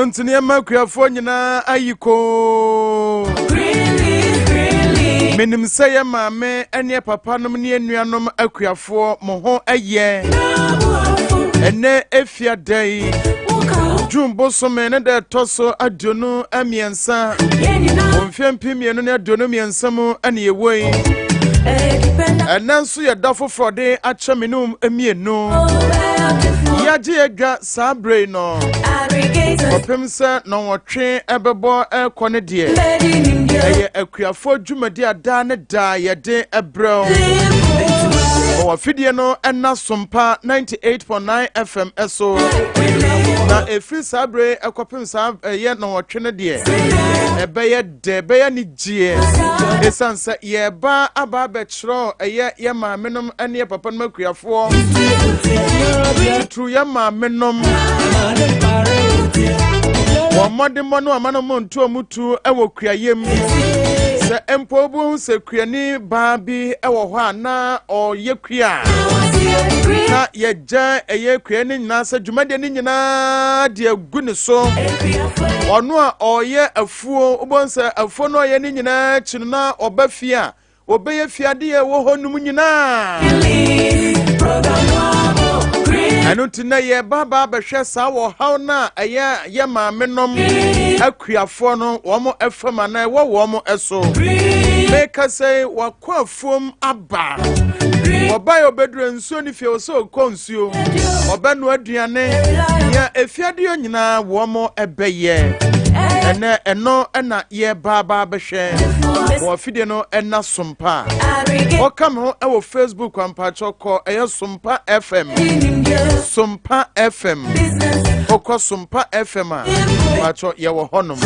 Ɛno nti nneɛma akuafoɔ nyinaa ayi koo. Menim sɛ yɛ maame ne papa nom ne anuanom akuafoɔ mo ho yɛ. Ɛnɛ efia da yi, June bosome ne da ɛtɔ so 23 wɔ mfeɛ 2023 mu ɛne yɛwɔ yi. Ɛnɛ nso yɛ da foforɔ de akyɛ me ne mmienu. Yɛagye adwa saa bere yi no, kɔpem sɛ nɔnwɔtwe ɛbɛbɔ ɛrekɔ no deɛ, ɛyɛ akuafoɔ dwumadi a daa ne daa yɛde ɛbrɛw wɔ afidie no ɛna Sompa 98.9 FM ɛso. Na ɛfiri saa bere ɛkɔpem saa ɛyɛ nɔnwɔtwe no deɛ, ɛbɛyɛ dɛ, ɛbɛyɛ ne gyeɛ, ɛsiane sɛ yɛreba aba abɛkyerɛw ɛyɛ yɛ maamenom ne yɛ papanom akuafoɔ, titiriw yɛ maamenom, wɔn mmɔdemmɔ no ama no mu nto ɔmo tu wɔ kuayɛ mu. Sɛ mpo wohu sɛ kuani baa bi wɔ hɔ a na ɔyɛ kua a, na yɛgya ɛyɛ kua no nyinaa sɛ dwumadie no nyinaa de agu ne so. Ɔno a ɔyɛ afuo, wobɛhu sɛ afuo no ɔyɛ no nyinaa akyi no na ɔba fie a wɔbɛyɛ fiadeɛ ɛwɔ hɔ nom nyinaa. Ɛno nti na yɛba ba bɛhwɛ saa ɔhaw no a ɛyɛ yɛ maame nom akuafoɔ no wɔn fam anaa ɛwɔ wɔn so. Meka sɛ wakɔ afuom aba, ɔbaeɛ ɔbɛduru nsuo ne fie, ɔsɛ ɔkɔ nsuo, ɔbɛnoa aduane, nea efiadeɛ nyinaa wɔn ɛbɛyɛ. Ɛnɛ ɛno ɛna yɛba ba bɛhwɛ wɔ afidie no ɛna Sompa. Ɔka me ho ɛwɔ Facebook ampakyɛ kɔ ɛyɛ Sompa FM, Sompa FM. Ɔkɔ Sompa FM a, mpakyɛ yɛwɔ hɔnom.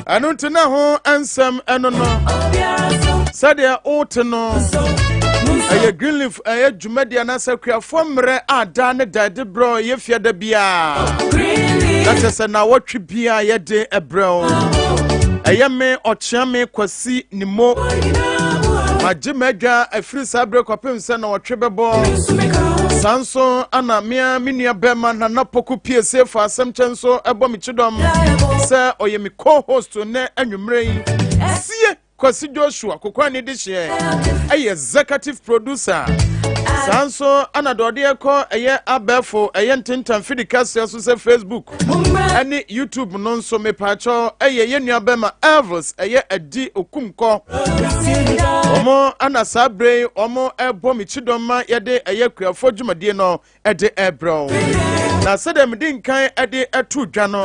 Ɛno nti na ho nsɛm ɛno no sɛdeɛ wote no ɛyɛ Greenleaf ɛyɛ dwumadi anaasɛ akuafoɔ mmerɛ a daa ne da ɛde berɛ yɛ fia da biara, na kyɛ sɛ na wɔtwe biara yɛde ɛbrɛ wo. Ɛyɛ me ɔkyea me Kwasi ne mo magye m'adwa afiri saa berɛ kɔpem sɛ na wɔtwe bɛbɔ. Saa nso ana mea me nua bɛrima Nana Poku pie se fa asɛm kyɛ nso ɛbɔ me kyidɔm sɛ ɔyɛ me co-host nɛ anwummerɛ yi. Sie Kwasi Joshua Kokwani de hyeɛ ɛyɛ executive producer. Saa nso ana deɛ ɔde ɛkɔ ɛyɛ abɛɛfo ɛyɛ ntentan fidi kɛseɛ so sɛ Facebook ɛne YouTube no nso, mepaakyɛw, ɛyɛ yɛn nua bɛma Elvis ɛyɛ adi okumkɔ. Wɔn ana saa bere yi wɔn ɛbɔ me kyidɔm ma yɛde ɛyɛ kuafoɔ dwumadie no ɛde ɛbrɛw. Na sɛdeɛ mede nkan ɛde ɛto dwa no,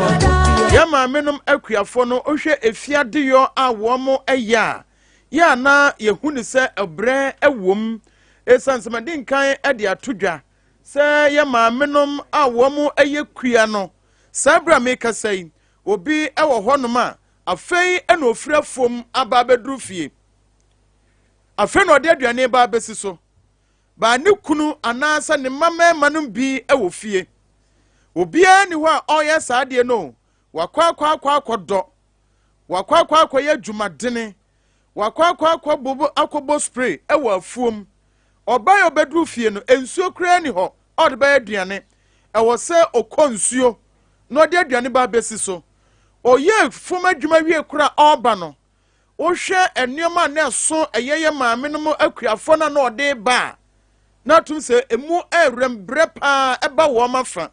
Yɛn maamenom akuafoɔ no, wohwɛ efiadeyɔ a wɔn yɛ a, yɛ a na yɛhu ne sɛ ɛbrɛ wom. Ɛsiane sɛ madi nkan de ato dwa sɛ yɛn maamenom a wɔn yɛ kua no, saa berɛ a mekasa yi, obi wɔ hɔnom a afei na ofiri afuom aba abɛduru fie. Afei na ɔde aduane ba abɛsi so. Baa ne kunu anaasɛ ne mma mmarima no bi wɔ fie. Obiara nni hɔ a ɔreyɛ saa adeɛ no o. Wakɔ akɔ akɔ akɔdɔ. Wakɔ akɔ akɔyɛ adwumadene. Wakɔ akɔ akɔbobɔ akɔbɔ spray wɔ afuom. Ɔbae a ɔbɛduru fie no, nsuo koraa nni hɔ a ɔde bɛyɛ aduane. Ɛwɔ sɛ ɔkɔ nsuo na ɔde aduane ba abɛsi so. Ɔyɛ fam adwuma wie koraa a ɔreba no, Wohwɛ nneɛma a na ɛso ɛyɛ yɛ maame no mo akuafoɔ no a na ɔde ba a, na atum sɛ emu ɛrewɛm brɛ paa ɛba wɔn afa.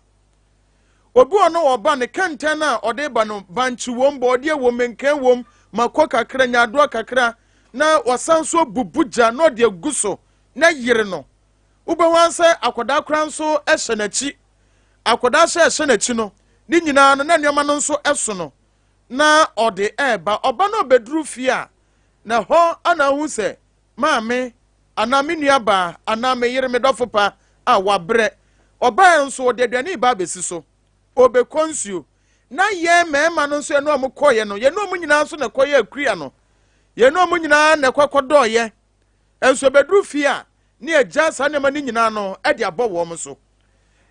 Obi wɔ no ɔba ne kɛntɛn a ɔde ba no bankye wom, bɔɔdeɛ wom, menkan wom, mako kakra, nyaadoa kakra, na wasan so abubu gya na ɔde agu so na yere no. Wobɛhu ara sɛ akwadaa koraa nso hyɛ n'akyi. Akwadaa hyɛ ɛhyɛ n'akyi no, ne nyinaa no na nneɛma no nso ɛso no. na ɔde reba. Ɔba no ɔbɛduru fie a, na ɛhɔ na ahu sɛ maame anaa me nuabaa anaa me yere, me dɔfo pa a wabrɛ. Ɔbaeɛ nso ɔde aduane reba abɛsi so. Ɔbɛkɔ nsuo. Na yɛn mmarima no nso yɛne wɔn kɔeɛ no, yɛne wɔn nyinaa nso na ɛkɔyɛ akua no. Yɛne wɔn nyinaa na ɛkɔ kɔdɔɔyɛ. Nso ɛbɛduru fie a, ne agya saa nneɛma no nyinaa no de abɔ wɔn so.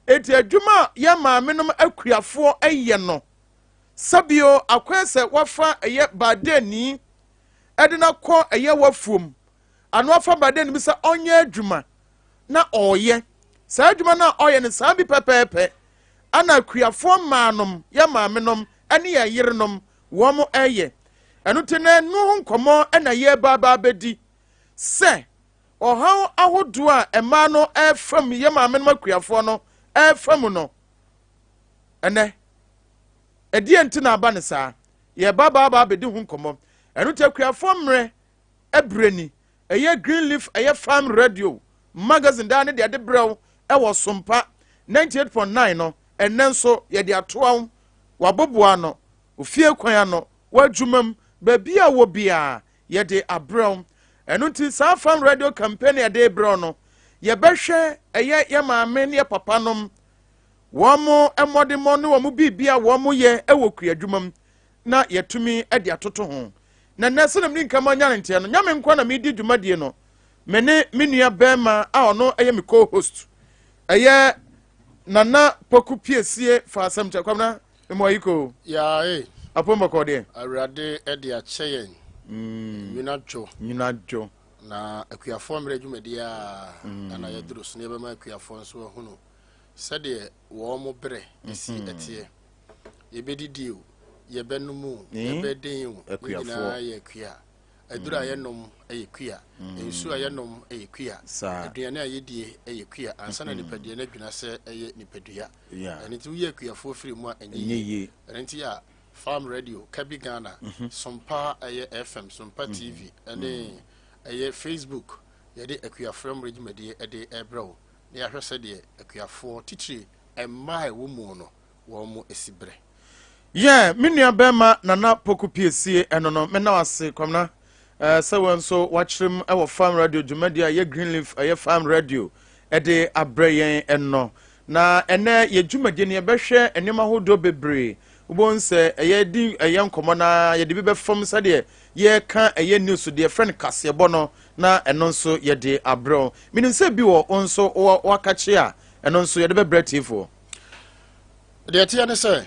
Enti adwuma a yɛn maamenom akuafoɔ yɛ no, Sɛbio akɔyɛ sɛ wafa ɛyɛ baadeni ɛde no akɔ ɛyɛ wafuom ano afa baadeni bi sɛ ɔnyɛ adwuma na ɔreyɛ saa adwuma no a ɔyɛ no saa bi pɛpɛɛpɛ ana akuafoɔ mmaanom yɛ maamenom ɛne yɛ yerenom wɔn ɛyɛ ɛno te na ɛno ho nkɔmmɔ ɛna yɛreba aba abɛdi sɛ ɔhaw ahodoɔ a mmaa no ɛfam yɛ maamenom akuafoɔ no ɛfam no ɛnɛ Ɛdeɛn nti na aba no saa? Yɛreba aba aba abɛdi ho nkɔmmɔ. Ɛno nti akuafoɔ mmerɛ ɛberɛ ni. Ɛyɛ Green Leaf, ɛyɛ Farm Radio magazine daa ne deɛ ɛde brɛ wo ɛwɔ Sompa 98.9 no. Ɛnnɛ nso yɛde atoa wo w'aboboa ano, ofie kwan ano, w'adwuma mu, baabi a wɔ biara yɛde abrɛ wo. Ɛno nti saa Farm Radio campaign a yɛde brɛ wo no, yɛbɛhwɛ ɛyɛ yɛ maame ne yɛ papa nom wɔn mmɔdemmɔ ne wɔn biribi a wɔyɛ wɔ kuadwuma mu na yɛatumi de atoto ho. Na nnɛ sɛdeɛ mede nka manya no nteɛ no, nyɛ me nko na medi dwumadie no, me ne me nua bɛrima a ɔno yɛ me co-host, ɛyɛ Nana Poku Piesie fa asɛm kyɛ Kwabena mmɔ ayiko. Yaa ee. Apom bɔkɔɔ deɛ. Awurade de akyɛ yɛn. Nwina dwo. Nwina dwo. Na akuafoɔ mmerɛ dwumadie a mm. na yɛduru so na yɛbɛma akuafoɔ nso ahunu Sɛdeɛ wɔn berɛ si teɛ. Yɛbɛdidi o, yɛbɛnom o, yɛbɛden o, ne nyinaa yɛ kua. Aduro a yɛnom yɛ kua, nsuo a yɛnom yɛ kua, aduane a yɛdie yɛ kua, ansa na nipadua no adwina sɛ ɛyɛ nipadua. Ɛno nti woyi akuafoɔ firi mu a ɛnyɛ yie. Ɛno nti a Farm Radio, Kabi Ghana, Sompa ɛyɛ FM, Sompa TV ɛne ɛyɛ Facebook yɛde akuafoɔ mmerɛ dwumadie ɛde ɛrebrɛ wo. na yɛahwɛ sɛdeɛ akuafoɔ, titire mmaa a ɛwɔ mu no, wɔn si berɛ. Yeah, me nua bɛrima Nana Poku Piesie ɛno no, mena wase Kwamina eh, sɛ wɔn nso wakyerɛ mu ɛwɔ Farm Radio dwumadi a ɛyɛ Greenleaf ɛyɛ Farm Radio ɛde abrɛ yɛn ɛno. Na ɛnɛ yɛ dwumadie no yɛbɛhwɛ nneɛma ahodoɔ bebree. Wobɛhu sɛ ɛyɛ di ɛyɛ nkɔmmɔ na yɛde bi bɛfam sɛdeɛ yɛreka ɛyɛ news deɛ yɛfrɛ no kaseɛbɔ no na ɛno nso yɛde abrɛ wo. Menim sɛ bi wɔ wo nso wakakye a ɛno nso yɛde bɛbrɛ tiefoɔ. Deɛ ɛteɛ ne sɛ,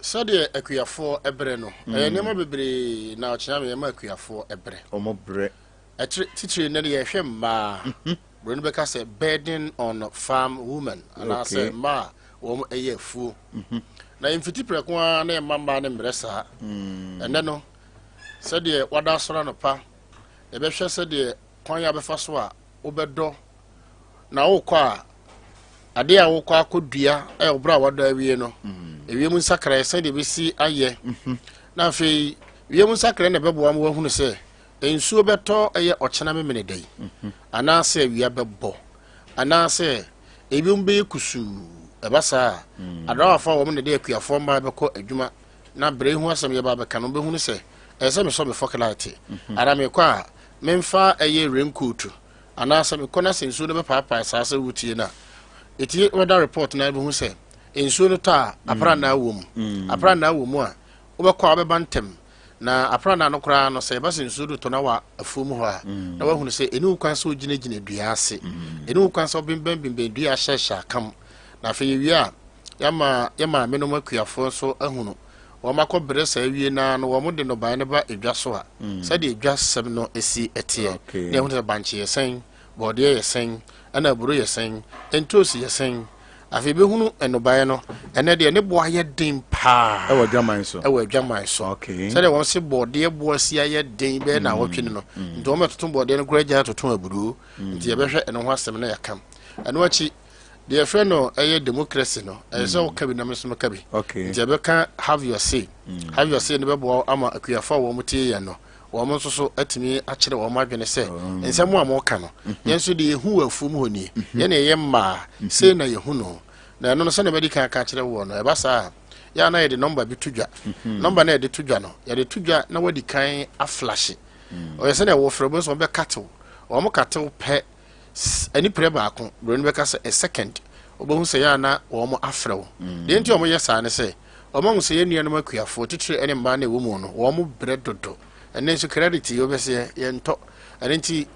sɛdeɛ akuafoɔ brɛ no, ɛyɛ nneɛma bebree na ɔkyea me ɛma akuafoɔ brɛ. Wɔn brɛ. Ɛtire titire nnɛ no yɛhwɛ mmaa. Mhm. Buroni bɛka sɛ burden on farm women anaasɛ mmaa a wɔn ɛyɛ afuo. Mhm. Na mfiti prɛko ara na ɛma mmaa no mmerɛ saa. Mm. Ɛnnɛ no, sɛdeɛ wada asɔre anɔpa, yɛbɛhwɛ sɛdeɛ kwan a bɛfa so a wobɛdɔ na wokɔ a adeɛ a wokɔ akɔdua ɛ berɛ a wadɔ awie no mm. ewiem nsakraeɛ sɛdeɛ bɛsi ayɛ mhm. na afei wiem nsakraeɛ na ɛbɛboa ma wahunu sɛ nsuo bɛtɔ ɛyɛ ɔkyena memene da yi mhm. anaasɛ awia bɛbɔ anaasɛ ebinom bɛyɛ kusuu ɛba saa a mm. adrawafoɔ a wɔn na de akuafoɔ mmaa bɛkɔ adwuma. Na berɛ yi ho asɛm yɛba abɛka no, wobɛhunu sɛ ɛsɛ sɛ mesɔ me fɔkelaete. Anaa mekɔ a, memfa ɛyɛ raincoat. Anaasɛ mekɔ na sɛ nsuo no bɛpaapae saa sɛ wotie no a, ɛtie weather report na wobɛhu sɛ nsuo no tɔ a, aprannaa wɔ mu. Aprannaa wɔ mu a, wobɛkɔ a wobɛba ntɛm. Na aprannaa no koraa no, sɛ ɛba sɛ nsuo no tɔ na wɔ afuo mu hɔ a, na woahunu sɛ ɛni wo kwan sɛ wogyinagyina dua ase. Ɛni wo kwan sɛ wobembɛnbembɛn dua ahyɛhyɛ akam. Na afei yɛwie a, yɛama yɛ maamenom akuafoɔ nso ahunu. Wɔn akɔ brɛ saa awie no ara no, wɔn de nnɔbaeɛ no ba edwa so a, sɛdeɛ edwa sɛm no si teɛ. Na yɛhunu sɛ bankye yɛ sɛn, bɔɔdeɛ yɛ sɛn, ɛna aburo yɛ sɛn, ntoosi yɛ sɛn. Afei bɛhunu nnɔbaeɛ no, ɛnɛ deɛ ne boɔ ayɛ den paa. Ɛwɔ adwaman so. Ɛwɔ adwaman so. Sɛdeɛ wɔn se bɔɔdeɛ boɔ si ayɛ den bɛyɛ nnawɔtwe ni no, nti wɔn bɛtoto bɔɔdeɛ no koraa gyae atoto aburo. Nti yɛbɛhwɛ ɛno ho asɛm na yɛaka. Ɛno akyi, Deɛ yɛfrɛ no ɛyɛ democracy no, ɛyɛ sɛ woka bi na me nso meka bi. Nti yɛbɛka have your say. Have your say no bɛboa wo ama akuafoɔ a wɔn tie yɛn no, wɔn nso so atumi akyerɛ wɔn adwene sɛ nsɛm a wɔka no, yɛn nso deɛ yɛhu wɔ afuom hɔ nie, yɛn na yɛyɛ mmaa, sei na yɛhu no. Na ɛno no sɛdeɛ madi kan aka akyerɛ woɔ no, ɛba saa a, yɛ a na yɛde nɔmba bi to dwa. Nɔmba no a yɛde to dwa no, yɛde to dwa na wadi kan aflashe. Ɔyɛ sɛdeɛ wɔfrɛ, wobɛhu sɛ wɔbɛkatew. Wɔn katew pɛ, anipere baako, buroni bɛka sɛ a second, wobɛhu sɛ yɛ a na wɔn afrɛ wo. Mm. Deɛ nti a wɔyɛ saa ne sɛ, wɔn ahu sɛ yɛn nuanom akuafoɔ, titire ne mmaa na ɛwɔ mu no, wɔn brɛ dodo. Ɛnɛ nso credit yi wobɛsɛ yɛntɔ. Ɛno nti,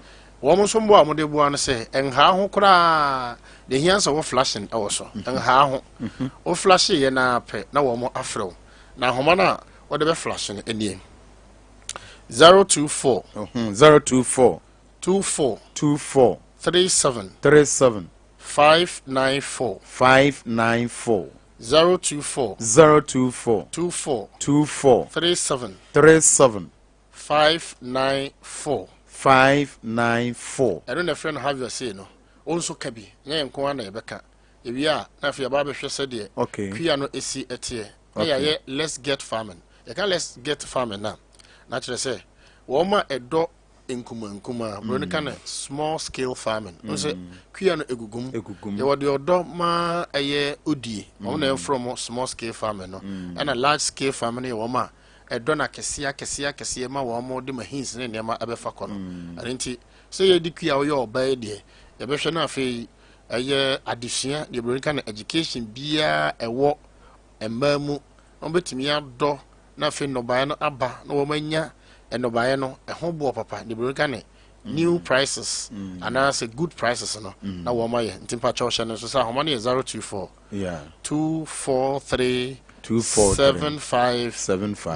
wɔn nso mmoa a wɔde boa no sɛ, ɛnhaa ho koraa, deɛ hia sɛ wɔ flashing wɔ so, mhm. ɛnhaa ho. Mhm. Wo flashe yɛ naa pɛ na wɔn afrɛ wo. Na ahoma no a wɔde bɛ flashe no nie. 024 024 24. 24. 37. 37. 594. 594. 024. 024. 24. 24. 37. 37. 594. 594. Ɛno na ɛfrɛ no have your say no. Wo nso ka bi. Nyɛ yɛn nko ara na yɛbɛka. Ewie a, na afei yɛba abɛhwɛ sɛdeɛ kua no si teɛ. Na yɛayɛ let's get farming. Yɛka let's get farming a, na kyerɛ sɛ wɔn a ɛdɔ nkumaa nkumaa buroni ka no small scale farming n sɛ kua no egugum yɛwɔ deɛ ɔdɔ ma ɛyɛ odie wɔn na yɛfrɛ wɔn small scale farming no ɛna large scale farming no yɛ wɔn a ɛdɔ no akɛseɛ akɛseɛ akɛseɛ ma wɔn de machines ne nneɛma ɛbɛfa kɔ no ɛno nti sɛ yɛdi kua a woyɛ ɔbaa yi deɛ yɛbɛhwɛ no afei ɛyɛ adesua deɛ buroni ka no education biara ɛwɔ mmaa mu na wɔbɛtumi adɔ na afei nnɔbaeɛ no aba na wɔanya nnɔbaeɛ no ɛho boɔ papa deɛ buroni ka ne new prices mm. anaasɛ good prices no mm. na wɔn ayɛ nti mpakyɛw hyɛ no nso sɛ ahoma no yɛ 024 243 75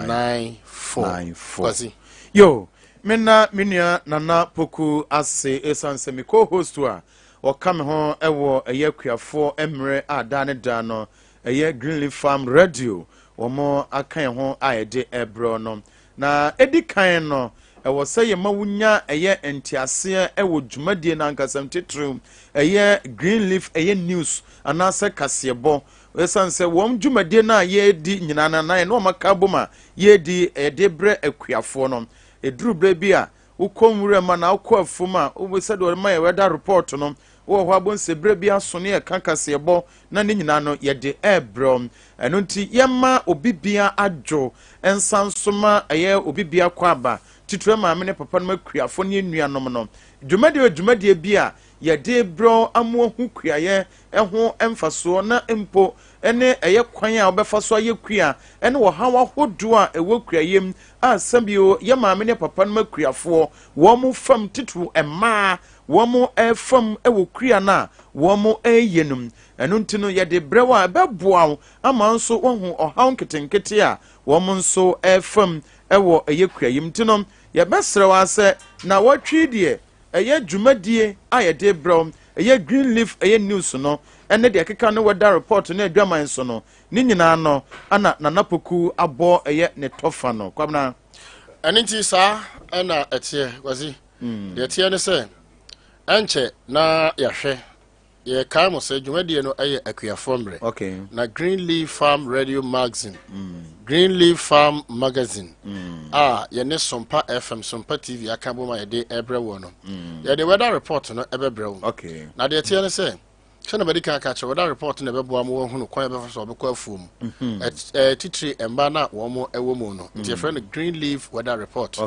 94 Kwasi. Yo, me na me nua Nana Poku ase ɛsiane sɛ me co-host a ɔka me ho ɛwɔ ɛyɛ akuafoɔ mmerɛ a daa ne daa no ɛyɛ Greenleaf Farm Radio wɔn aka yɛn ho a yɛde ɛbrɛ no. Na edi kan no, ɛwɔ sɛ yɛma wonya ɛyɛ nteaseɛ ɛwɔ dwumadie no ankasa mu titiriw ɛyɛ Greenleaf ɛyɛ news anaasɛ kaseɛbɔ. Ɛsiane sɛ wɔn dwumadie no a yɛredi nyinaa no anaa yɛne wɔn aka abom a yɛredi yɛde brɛ akuafoɔ no, ɛduru berɛ bi a wokɔ nwura mu anaa wokɔ afuom a, sɛdeɛ wɔma yɛ weather report no, wowɔ hɔ abom sɛ berɛ bi aso ne yɛka kaseɛbɔ na ne nyinaa no yɛde rebrɛ wo. Ɛno nti yɛma obi bia adwo nsa nso ma ɛyɛ obi bia kɔ aba, titire maame ne papa nom akuafo ne anuanom no. Dwumadie wɔ dwumadie bi a yɛde rebrɛ wo ama wahu kuayɛ ho mfasoɔ na mpo ne ɛyɛ kwan a wobɛfa so ayɛ kua ne ɔhaw ahodoɔ a ɛwɔ kuayɛ mu a sɛbio yɛ maame ne papa nom akuafoɔ wɔn fam titiriw mmaa wɔn fam wɔ kua no a wɔreyɛ no mu. Ɛno nti no, yɛde brɛ wo a ɛbɛboa wo ama nso woahu ɔhaw nketenkete a wɔn nso fam wɔ ɛyɛ kuayɛ mu. Nti no, yɛbɛsrɛ wo ara sɛ nnawɔtwe yi deɛ ɛyɛ dwumadie a yɛde brɛ wo, ɛyɛ Green Leaf ɛyɛ news no ɛne deɛ ɛkeka ne weather report ne adwaman so no, ne nyinaa no ana Nana Poku abɔ ɛyɛ ne tɔfa no. Kwabena. Ɛno nti saa ɛna ɛteɛ, Kwasi. Deɛ ɛteɛ ne sɛ, ɛnkyɛ na yɛahwɛ. Yɛkae mo sɛ dwumadie no yɛ akuafoɔ mmerɛ. Okay. Na Green Leaf Farm Radio Magazine, Green Leaf Farm Magazine a yɛne Sompa FM, Sompa TV aka bom a yɛde ɛbrɛ woɔ no, yɛde weather report no ɛbɛbrɛ wo. Okay. Na deɛ ɛteɛ ne sɛ, Sɛnea madi kan aka akyerɛ wo, weather report na ɛbɛboa ma woahunu kwan a ɛbɛfa so a wɔbɛkɔ afuo mu. Titire mmaa no a wɔn wɔ mu no. Nti yɛfrɛ no Green Leaf Weather Report.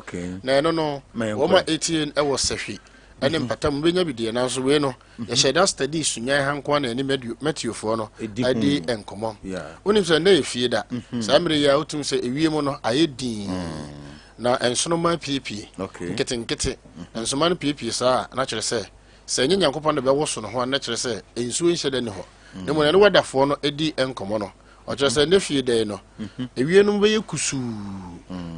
Na ɛno no, wɔn a ɛtie no wɔ sahwi ne mpata mu bɛnya bi deɛ, nanso wei no, yɛhyɛ da study Sunyani ha nko ara na yɛne Matthewfoɔ no adi nkɔmmɔ. Wonim sɛ nnɛ yɛ fie da. Saa mmerɛ yi a wotumi sɛ ewiem no ayɛ dinn. Na nsoromma apiepie nketenkete. Nsoromma no piepie saa a, na kyerɛ sɛ Sɛ ɛnyɛ Nyankopɔn na ɛbɛwoso ne ho a, na kyerɛ sɛ nsuo nhyɛ da nni hɔ. Na mmom ɛne wɛdafoɔ no di nkɔmmɔ no, ɔkyerɛ sɛ ne fie dɛn no, ewiem no bɛyɛ kusuu.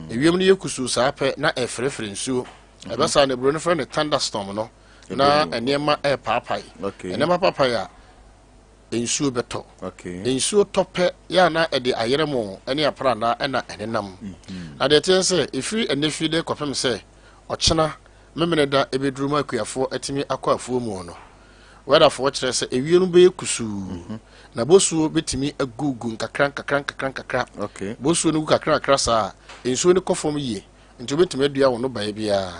Ewiem no yɛ kusuu saa pɛ na ɛfrɛfrɛ nsuo. Ɛbɛ saa na buroni frɛ no thunderstorm no, na nneɛma ɛrepaapae. Nneɛma paapae a, nsuo bɛtɔ. Nsuo tɔ pɛ yɛ a na ɛde ayerɛmo ne aprannaa na ɛnenam. Na deɛ ɛteɛ sɛ, ɛfiri ɛnnɛ fie dɛ kɔpem sɛ ɔkyena Memeneda bɛduru ma akuafoɔ atumi akɔ afuo mu no, wɛdafoɔ kyerɛ sɛ ewiem no bɛyɛ kusuu, na bosuo bɛtumi agugu nkakra nkakra nkakra nkakra. Bosuo no gu kakra kakra saa a, nsuo no kɔ fam yie, nti wobɛtumi adua wo nnɔbaeɛ biara.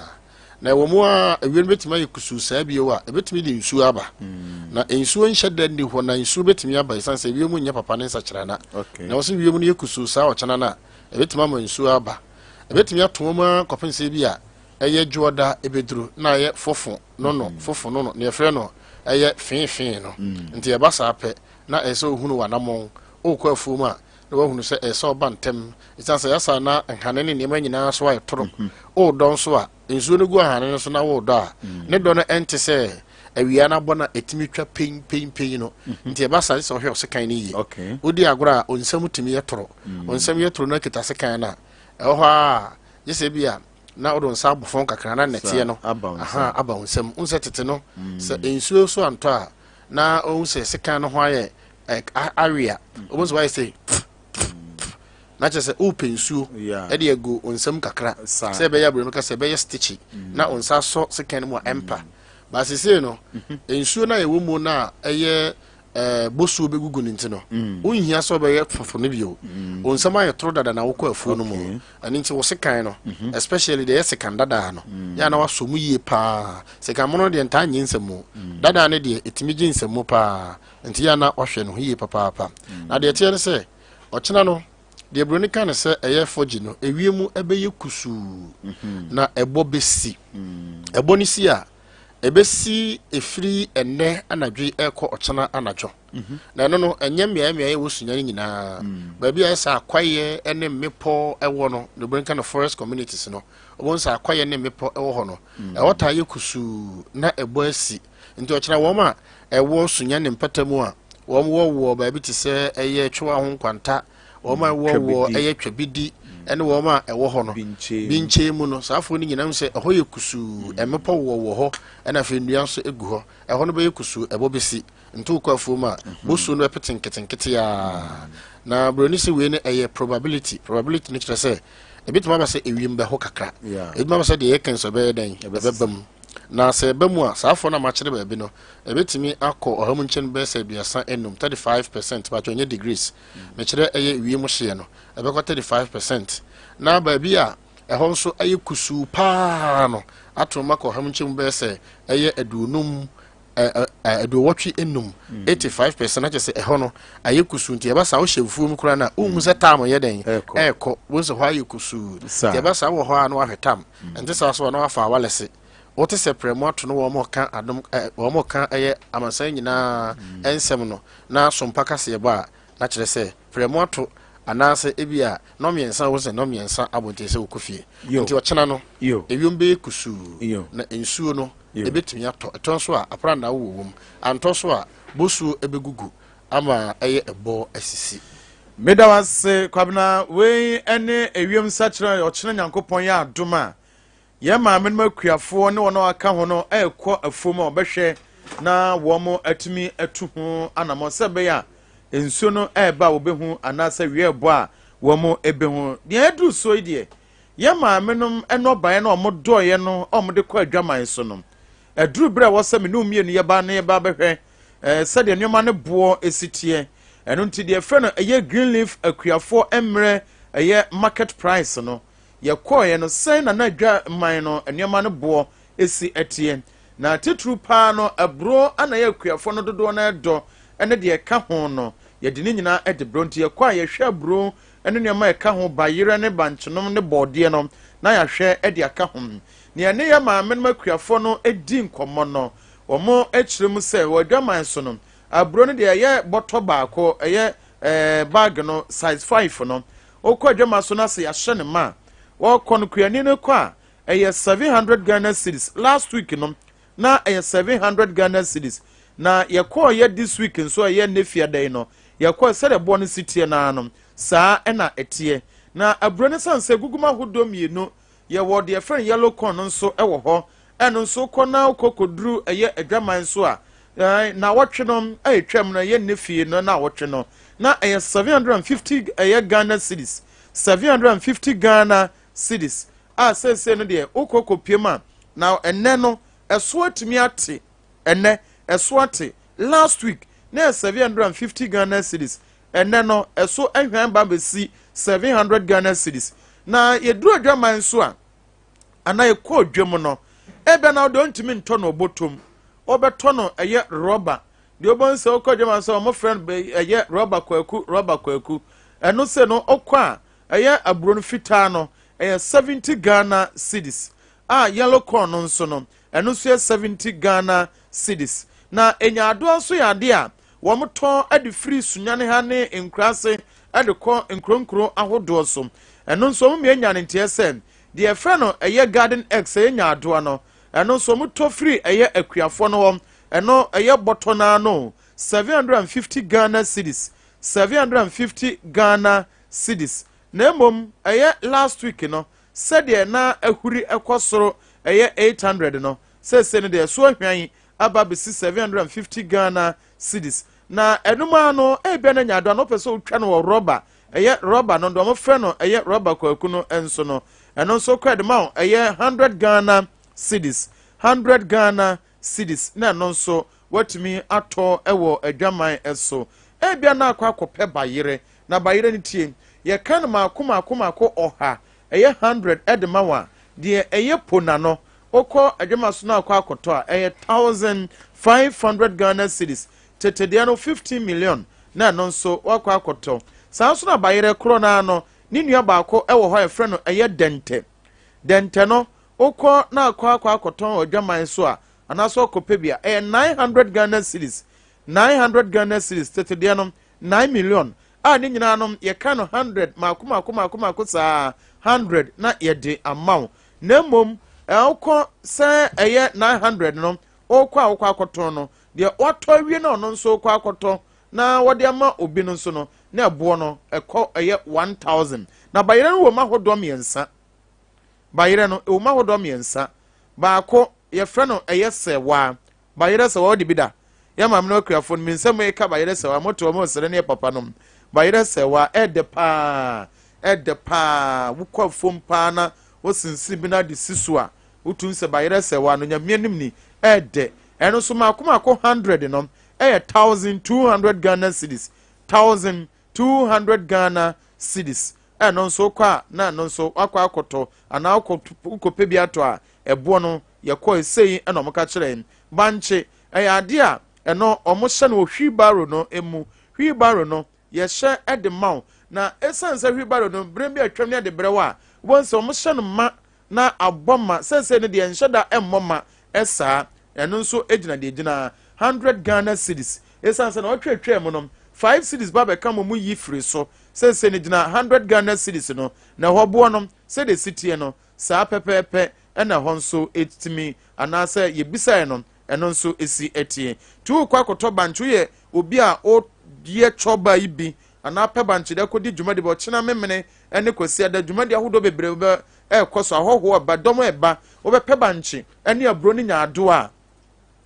Na ɛwɔ mu ara ewiem no bɛtumi ayɛ kusuu saa bio a, ɛbɛtumi de nsuo aba. Na nsuo nhyɛ da nni hɔ na nsuo bɛtumi aba ɛsiane sɛ ewiem nyɛ papa ne nsakyerɛna. Na wɔ sɛ ewiem no yɛ kusuu saa ɔkyena no a, ɛbɛtumi ama nsuo aba. Ɛbɛtumi atoa mu ara kɔpem sɛ bi a ɛyɛ dwoɔda ɛbɛduru na ayɛ fofo no no fofo no no na yɛfrɛ no ɛyɛ feefee no. Nti ɛba saa pɛ na ɛsɛ sɛ wohunu w'anammɔn. Wokɔ afuom a na woahunu sɛ ɛsɛ sɛ ɔba ntɛm ɛsiane sɛ yɛasa na nhane ne nneɛma nyinaa so ayɛ toro. Wodɔ nso a nsuo no gu ahane no so na wodɔ a ne dɔ no ɛnte sɛ awia no abɔ no a ɛtumi twa pei pei pei no. Nti ɛba saa sɛ wohwɛ ɔsekan no yie. Wodi agorɔ a onsam tumi yɛ toro. Onsam yɛ toro na kita sekan no a ɛwɔ hɔ a gye sɛ bi a na wode nsa abɔ fam kakra na nɛteɛ no aha aba wo nsam. Wohu sɛ tete no sɛ nsuo so antɔ a na wohu sɛ sekan no ho ayɛ awea. Wohu sɛ wayɛ sɛ na kyerɛ sɛ wopɛ nsuo ɛde agu wo nsam kakra sɛ ɛbɛyɛ aburoni ka sɛ ɛbɛyɛ stitchy na wo nsa asɔ sekan no mu a ɛmpa. Baasesei no nsuo no a ɛwɔ mu no a ɛyɛ bosuo bɛgugu no nti no, wonhia sɛ wobɛyɛ fofo no bio. Wo nsam ayɛ toro dada na wokɔ afuo no mu. Ɛno nti wo sekan no, especially deɛ ɛyɛ sekan dadaa no, yɛ a na wasɔ mu yie paa. Sekan mono deɛ ntaa nye nsam mu. Dadaa no deɛ ɛtumi gye nsam mu paa. Nti yɛ a na wahwɛ no ho yie papaapa. Na deɛ ɛteɛ ne sɛ, ɔkyena no, deɛ buroni ka no sɛ ɛyɛ fɔgye no, ewiem ɛbɛyɛ kusuu na ɛbɔ bɛsi. Ɛbɔ no si a, Ɛbɛsi ɛfiri ɛnnɛ anadwo yi ɛrekɔ ɔkyena anadwo. Na ɛno no, ɛnyɛ mmeaeɛ mmeaeɛ wɔ Sunya no nyinaa. Baabi a ɛyɛ sɛ akwaeɛ ne mmepɔ wɔ no, deɛ wɔbɛka no forest communities no, wobɛhu sɛ akwaeɛ ne mmepɔ wɔ hɔ no, ɛhɔ taa yɛ kusuu na ɛbɔ asi. Nti ɔkyena wɔn a ɛwɔ Sunya ne mpata mu a, wɔn wɔ wɔ baabi te sɛ ɛyɛ Twewa ho nkwanta, wɔn a ɛwɔ wɔ ɛyɛ Twabidi ɛne wɔn a ɛwɔ hɔ no Binkyɛn mu no, saa afoɔ no nyinaa sɛ ɛhɔ yɛ kusuu, mmepɔ wɔ wɔ hɔ, ɛna afei nnua nso gu hɔ. Ɛhɔ no bɛyɛ kusuu, ɛbɔ bɛsi. Nti wokɔ afuo mu a, bosuo no bɛpete nketenkete a. Na buroni sɛ wei no ɛyɛ probability. Probability no kyerɛ sɛ ebitumi aba sɛ ewiem bɛho kakra. Ebitumi aba sɛ deɛ yɛka nso ɛbɛyɛ dɛn, ɛbɛba mu. Na sɛ ɛba mu a, saa afoɔ no a makyerɛ baabi no, ɛbɛtumi akɔ ɔha mu nkyɛn bɛyɛ sɛ 35, 35%, patwɛ ɛnyɛ degrees. Mekyerɛ ɛyɛ wiem hyeɛ no, ɛbɛkɔ 35%. Na baabi a ɛhɔ nso ayɛ kusuu paa no, ato mu akɔ ɔha mu nkyɛmu bɛyɛ sɛ ɛyɛ 50, 85, 85%, na kyerɛ sɛ ɛhɔ no ayɛ kusuu. Nti ɛba saa wohyɛ mfuo mu koraa no a, wonhu sɛ tam yɛ dɛn ɛrekɔ. Wohu sɛ hɔ ayɛ kusuu. Nti ɛba saa wɔ hɔ a na wahwɛ tam. Ɛnte saa so a na wafa awalɛse. Wote sɛ prɛmo ato no wɔn ka adom wɔn ka ɛyɛ amansan nyinaa nsɛm no na sompa kaseɛbɔ a, na kyerɛ sɛ prɛmo ato anaasɛ ebia nnɔnmiɛnsa wohu sɛ nnɔnmiɛnsa abɔ nti ɛsɛ wokɔ fie. Nti ɔkyena no ewiem bɛyɛ kusuu na nsuo no ɛbɛtumi atɔ. Ɛtɔ nso a aprannaa wowɔ wom. Antɔ nso a bosuo ɛbɛgugu ama ɛyɛ ɛbɔ asisi. Meda wo ase Kwabena, wei ne ewiem nsakyeraɛ ɔkyena Nyankopɔn yɛ adom a Yɛn maamenom akuafoɔ ne wɔn a wɔaka ho no rekɔ afuom a wɔbɛhwɛ na wɔatumi atu ho anammɔn sɛ ɛbɛyɛ a nsuo no reba a wɔbɛhu anaasɛ wia rebɔ a wɔbɛhu. Deɛ aduru soɔ yi deɛ, yɛn maamenom nnɔbaeɛ no a wɔdɔeɛ no a wɔde kɔ adwaman so no, aduru berɛ a ɛwɔ sɛ me ne wo mmienu yɛba na yɛba bɛhwɛ eh, sɛdeɛ nneɛma no boɔ si teɛ. Ɛno nti deɛ ɛfrɛ no ɛyɛ green leaf akuafoɔ mmerɛ ɛyɛ market price no, Yɛkɔeɛ no, sɛn na na adwaman no nneɛma no boɔ si teɛ? Na titiriw paa no, aburo na ɛyɛ akuafoɔ no dodoɔ no ara dɔ ne deɛ ɛka ho no, yɛde ne nyinaa de brɛ. Nti yɛkɔ a yɛhwɛ aburo ne nneɛma a ɛka ho, bayerɛ ne bankyenom ne bɔɔdeɛ no, na yɛahwɛ de aka ho. Nea ɛne yɛn maamenom akuafoɔ no di nkɔmmɔ no, wɔkyerɛ mu sɛ wɔ adwaman so no, aburo no deɛ ɛyɛ bɔtɔ baako, ɛyɛ eh, bag no size five no, wokɔ adwama so na sɛ yɛahyɛ no ma a, wɔkɔ no kuani no kɔ a, ɛyɛ 700 Ghana cedis. Last week no, na ɛyɛ 700 Ghana cedis. Na yɛkɔɔ yɛ this week nso ɛyɛ ne fiada yi no, yɛkɔɔ sɛdeɛ boɔ no si teɛ naa no, saa ɛna ɛteɛ. Na aburo no sane sɛ gugum ahodoɔ mmienu, yɛwɔ deɛ yɛfrɛ no yellow corn no nso ɛwɔ hɔ. Ɛno nso kɔ na wokɔ kɔduru ɛyɛ adwaman so a, na wɔtwe no a ɛtwam no ɛyɛ ne fie no na wɔtwe no na ɛyɛ 750 ɛyɛ Ghana cedis, 750 Ghana cedis a seesei no deɛ wokɔ kɔpiem a na ɛnɛ no ɛso atumi ate. Ɛnɛ ɛso ate. Last week na yɛ 750 Ghana cedis, ɛnɛ no ɛso ahwan ba bɛsi 700 Ghana cedis. Na yɛduru adwaman so a, anaa yɛkɔ dwam no, ebia na wode ɔntumi ntɔ no ɔbɔtɔm, wɔbɛtɔ no ɛyɛ rɔba deɛ wobɛhu sɛ wokɔ adwaman so a wɔfrɛ no ɛyɛ rɔba kwaku, rɔba kwaku. Ɛno sɛ no wokɔ a ɛyɛ aburo no fitaa no ɛyɛ 70 Ghana cedis, a yellow corn no nso no ɛno nso yɛ 70 Ghana cedis. Na nyaadoa nso yɛ adeɛ a wɔtɔn de firi Sunyani ha ne nkuraase de kɔ nkuronkuro ahodoɔ so. Ɛno nso wɔn mmea nya ne nteɛ sɛ deɛ yɛfrɛ no ɛyɛ garden eggs, ɛyɛ nyaadoa no, ɛno nso wɔtɔ firi ɛyɛ akuafoɔ no hɔ. Ɛno ɛyɛ bɔtɔ naa no 750 Ghana cedis, 750 Ghana cedis. Na mmom ɛyɛ last week no, sɛdeɛ na ahuri ɛkɔ soro ɛyɛ 800 no, seesei no deɛ ɛso ahwan aba bɛsi 750 Ghana cedis. Na ɛnum ara no, ebia na nyaadoa no wopɛ sɛ wotwa no wɔ rɔba, ɛyɛ rɔba no deɛ wɔfrɛ no ɛyɛ rɔba kwaku no nso no, ɛno nso kɔ ɛde ma wo ɛyɛ 100 Ghana cedis, 100 Ghana cedis, na ɛno nso watumi atɔ ɛwɔ adwaman so. Ebia na akɔ akɔpɛ bayerɛ, na bayerɛ no tie, yɛka no maako maako maako ɔha, ɛyɛ 100 ɛde ma wo a, deɛ ɛyɛ po na no wokɔ adwama so na akɔ akɔtɔ a ɛyɛ 1500 Ghana cedis. Tete deɛ no 15 million na ɛno nso wakɔ akɔtɔ. Saa nso na bayerɛ korɔ naa no ne nua baako ɛwɔ hɔ a yɛfrɛ no ɛyɛ dɛntɛ. Dɛntɛ no wokɔ na akɔ akɔtɔn wɔ adwaman so a, anaasɛ ɔkɔpɛ bi a, ɛyɛ 900 Ghana cedis, 900 Ghana cedis. Tete deɛ no 9 million a ne nyinaa no yɛka no 100 maako maako maako maako saa 100 na yɛde ama wo. Na mmom wokɔ sɛ ɛyɛ 900 no wokɔ a wokɔ akɔtɔn no, deɛ watɔ awie na ɔno nso wokɔ akɔtɔ na wɔde ama obi no nso no, na ɛboɔ no ɛkɔ ɛyɛ 1000. Na bayerɛ no wɔ mu ahodoɔ mmiɛnsa. Bayerɛ no ɛwɔ mu ahodoɔ mmiɛnsa. Baako yɛfrɛ no ɛyɛ sɛwaa. Bayerɛ sɛwaa wɔde bi da. Yɛ maame no akuafoɔ no minsɛm ɛka bayerɛ sɛwaa moto wɔn srɛ ne yɛ papa nom. Bayerɛ sɛwaa ɛdɛ paa, ɛdɛ paa. Wokɔ afuom paa na wosinsini bi na de si so a, wotum sɛ bayerɛ sɛwaa no nyame anim ni ɛdɛ. Ɛno nso maako maako 100 no ɛyɛ 1200 Ghana cedis, 1200 Ghana cedis. Ɛno nso kɔ a na ɛno nso wakɔ akɔtɔ anaa wokɔpɛ bi atɔ a, ɛboɔ no yɛkɔ esei ɛna ɔmo ka kyerɛ. Bankye ɛyɛ adeɛ a ɛno ɔmo hyɛ no wɔ wheelbarrow no emu. Wheelbarrow no yɛhyɛ ɛde ma wo, na esan sɛ wheelbarrow no bere bi atwam ne ɛde brɛ wo a, wɔn sɛ ɔmo hyɛ no ma na abɔ ma. Sɛsɛ no deɛ nhyɛ da ɛmmɔ ma ɛsaa. Ɛno nso gyina deɛ gyina 100 Ghana cedis. Esan sɛ na ɔtwetwe mu no 5 cedis ba bɛka mo mu yi firi so, sɛsɛ no gyina 100 Ghana cedis no. Na ɛhɔ boɔ no sɛdeɛ si teɛ no saa pɛpɛɛpɛ ɛna ɛhɔ nso etimi anaasɛ yɛbisaeɛ no ɛno nso esi ɛteɛ. Nti wokɔ akɔtɔ bankye, woyɛ obi a woyɛ twɔba yi bi anaa pɛ bankye de akɔdi dwumadi bɛ ɔkyena memene ɛne kwasi ada dwumadi ahodoɔ bebree bɛ ɛrekɔ so, ahɔhoɔ ɛba, dɔm ɛba, wobɛpɛ bankye ɛne aburo ne nyaadoa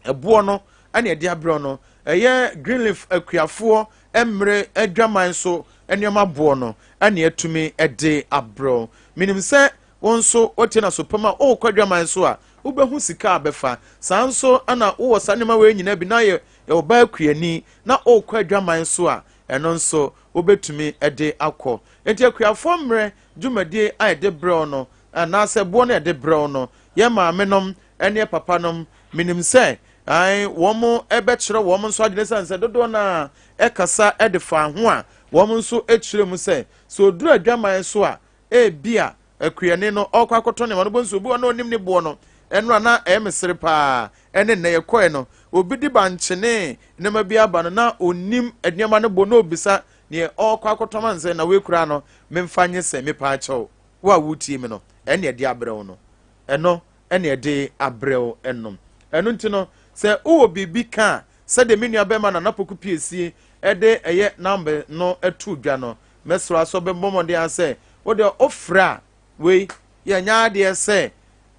a ɛboɔ no ɛne ɛde abrɛ no ɛyɛ Greenleaf akuafoɔ mmerɛ adwaman so nneɛma boɔ no ɛne atumi ɛde abrɛ. Menim sɛ wɔn nso wɔtie na so pam a ɔrekɔ adwaman so a wobɛhu sika a bɛfa. Saa nso ɛna wowɔ saa nneɛma wei nyinaa bi na yɛ ɔbaa kuani na ɔrekɔ adwaman so a, ɛno nso wobɛtumi ɛde akɔ. Nti akuafoɔ mmerɛ dwumadie a yɛde brɛw no anaasɛ boɔ no yɛde brɛw no, yɛ maame nom ɛne yɛ papa nom. Menim sɛ ae, wɔn bɛkyerɛ wɔn nso adwene ɛsiane sɛ dodoɔ no ara ɛkasa de fa ho a wɔn nso kyerɛ mu sɛ sɛ ɔduru adwaman so a ebia akuani no ɔrekɔ akɔtɔ nneɛma no bɔ nso obi wɔ na ɔnim ne boɔ no ɛno a na ɛyɛ me sere paa ɛne nnɛ yɛkɔɛ no obi de bankye ne nneɛma bi aba no na ɔnim nneɛma no bo na ɔbisa neɛ ɔrekɔ akɔtɔ ma no sɛ na wei koraa no memfa nye sɛ mepaakyɛw wo a wotie me no ɛne ɛde abrɛ wo no ɛno ɛne ɛde abrɛ wo ɛnom ɛno nti no sɛ wowɔ biribi ka a sɛdeɛ me nua bɛrima Nana Poku Piesie ɛde ɛyɛ namba no ɛto dwa no Mɛsrɛ wo sɛ wobɛbɔ mmɔden ara sɛ wo deɛ wofrɛ a wei yɛnyɛ adeɛ sɛ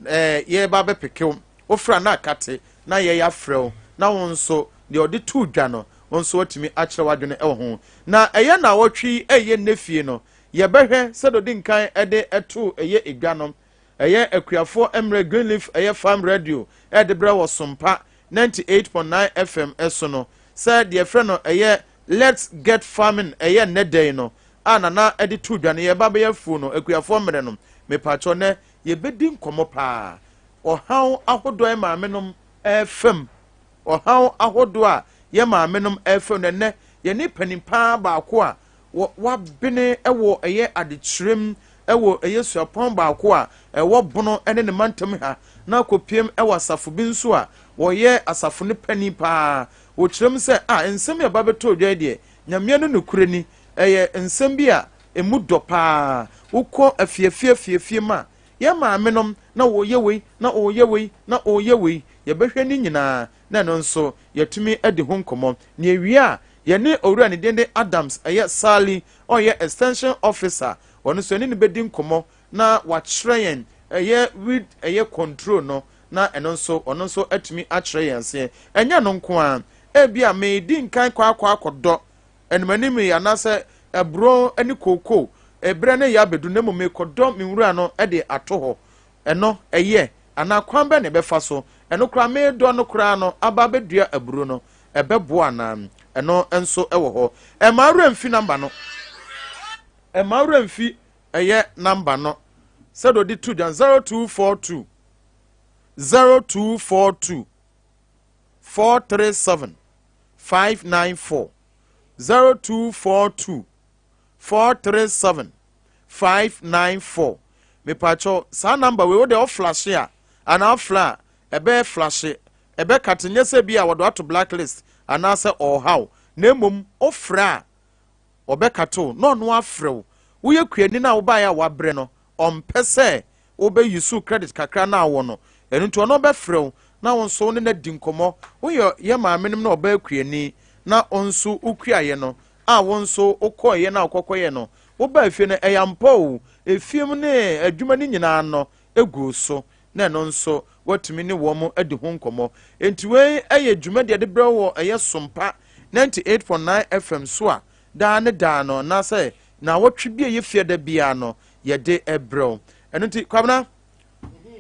ɛɛ yɛreba abɛpeke wo. Wofrɛ a na akate na yɛyɛ afrɛ wo na wo nso deɛ ɔde too dwa no wo nso watumi akyerɛ w'adwene wɔ ho. Na ɛyɛ naawɔtwe yi ɛyɛ nnɛ fie no yɛbɛhwɛ sɛdeɛ ɔdi nkan de too ɛyɛ edwa no Ɛyɛ akuafoɔ mmerɛ Greenleaf ɛyɛ Farm Radio ɛde brɛ wɔ Sompa 98.9 FM so no sɛ deɛ ɛfrɛ no ɛyɛ Let's Get Farming ɛyɛ nnɛ da yi no a Nana ɛde to dwa no yɛba bɛyɛ afuo no akuafoɔ mmerɛ no mepakyɛw nɛ yɛbɛdi nkɔmmɔ paa ɔhaw ahodoɔ a maame nom ɛfam ɔhaw ahodoɔ a yɛ maame nom ɛfam no ɛnɛ yɛne panin paa baako a wɔ wabene wɔ ɛyɛ adekyerɛm wɔ ɛyɛ suapɔn baako a ɛwɔ Bono ne ne mantam ha na akɔpiem wɔ asafo bi nso a wɔyɛ asafo no panin paa. Wɔkyerɛ mu sɛ, a nsɛm yi a ɛba bɛtɔɔ dwa yi deɛ, Nyame no nokorɛ ni, ɛyɛ nsɛm bi a ɛmu dɔ paa. Wokɔ afiafie afiafie mu a, yɛn maamenom na wɔreyɛ wei, na wɔreyɛ wei, na wɔreyɛ wei. Yɛbɛhwɛ ne nyinaa na ɛno nso yɛatumi adi ho nkɔmmɔ. Na yɛwie a, yɛne owura ne din de Adams, ɛyɛ Sali, a ɔyɛ extension officer, ɔno nso yɛne no bɛdi nkɔmmɔ na wakyerɛ yɛn ɛyɛ weed ɛyɛ control no, na ɛno nso ɔno nso atumi akyerɛ yɛn aseɛ. Ɛnyɛ no nko ara, ebia meredi nkan kɔ akɔ akɔdɔ animanim yi anaasɛ aburo ne kookoo, ɛberɛ no yɛ abɛdu na mmom merekɔdɔ me nwura no de ato hɔ. Ɛno, ɛyɛ, anaa kwan bɛn na yɛbɛfa so, ɛno koraa meredɔ no koraa no aba abɛdua aburo no, ɛbɛboa anaa? Ɛno nso wɔ hɔ. Ɛmma wo werɛ mfi namba no. Ɛmma wo werɛ mfi ɛyɛ namba no sɛdeɛ ɔde to dwa 0242 0242 437 594 0242 437 594 mepakyɛw saa number wei wode ɔflashe a anaa ɔfla a ɛbɛyɛ flashe ɛbɛkate nyɛ sɛ bi a wɔde ato blacklist anaasɛ ɔhaw na mmom ɔfrɛ a ɔbɛkate wo na ɔno afrɛ wo woyɛ kuani no a wobaeɛ a wabrɛ no ɔmpɛ sɛ wobɛ use credit kakra no a wɔ no ɛno nti ɔno ɔbɛfrɛ wo na wo nso wo ne no adi nkɔmmɔ woyɛ yɛ maame nom na ɔbaa kuani na wo nso wokuayɛ no a wo nso wokɔeɛ no a wokɔkɔyɛ no wobaa fie no ɛyɛ ampa o efie mu ne adwuma no nyinaa no egu so na ɛno nso woatumi ne wɔn adi ho nkɔmmɔ nti wei ɛyɛ dwumadi a yɛde brɛ wɔ ɛyɛ Sompa 98.9 FM so a daa ne daa no anaasɛ naawɔtwe bi a ɛyɛ fie da biara no yɛde brɛ wo ɛno nti Kwabena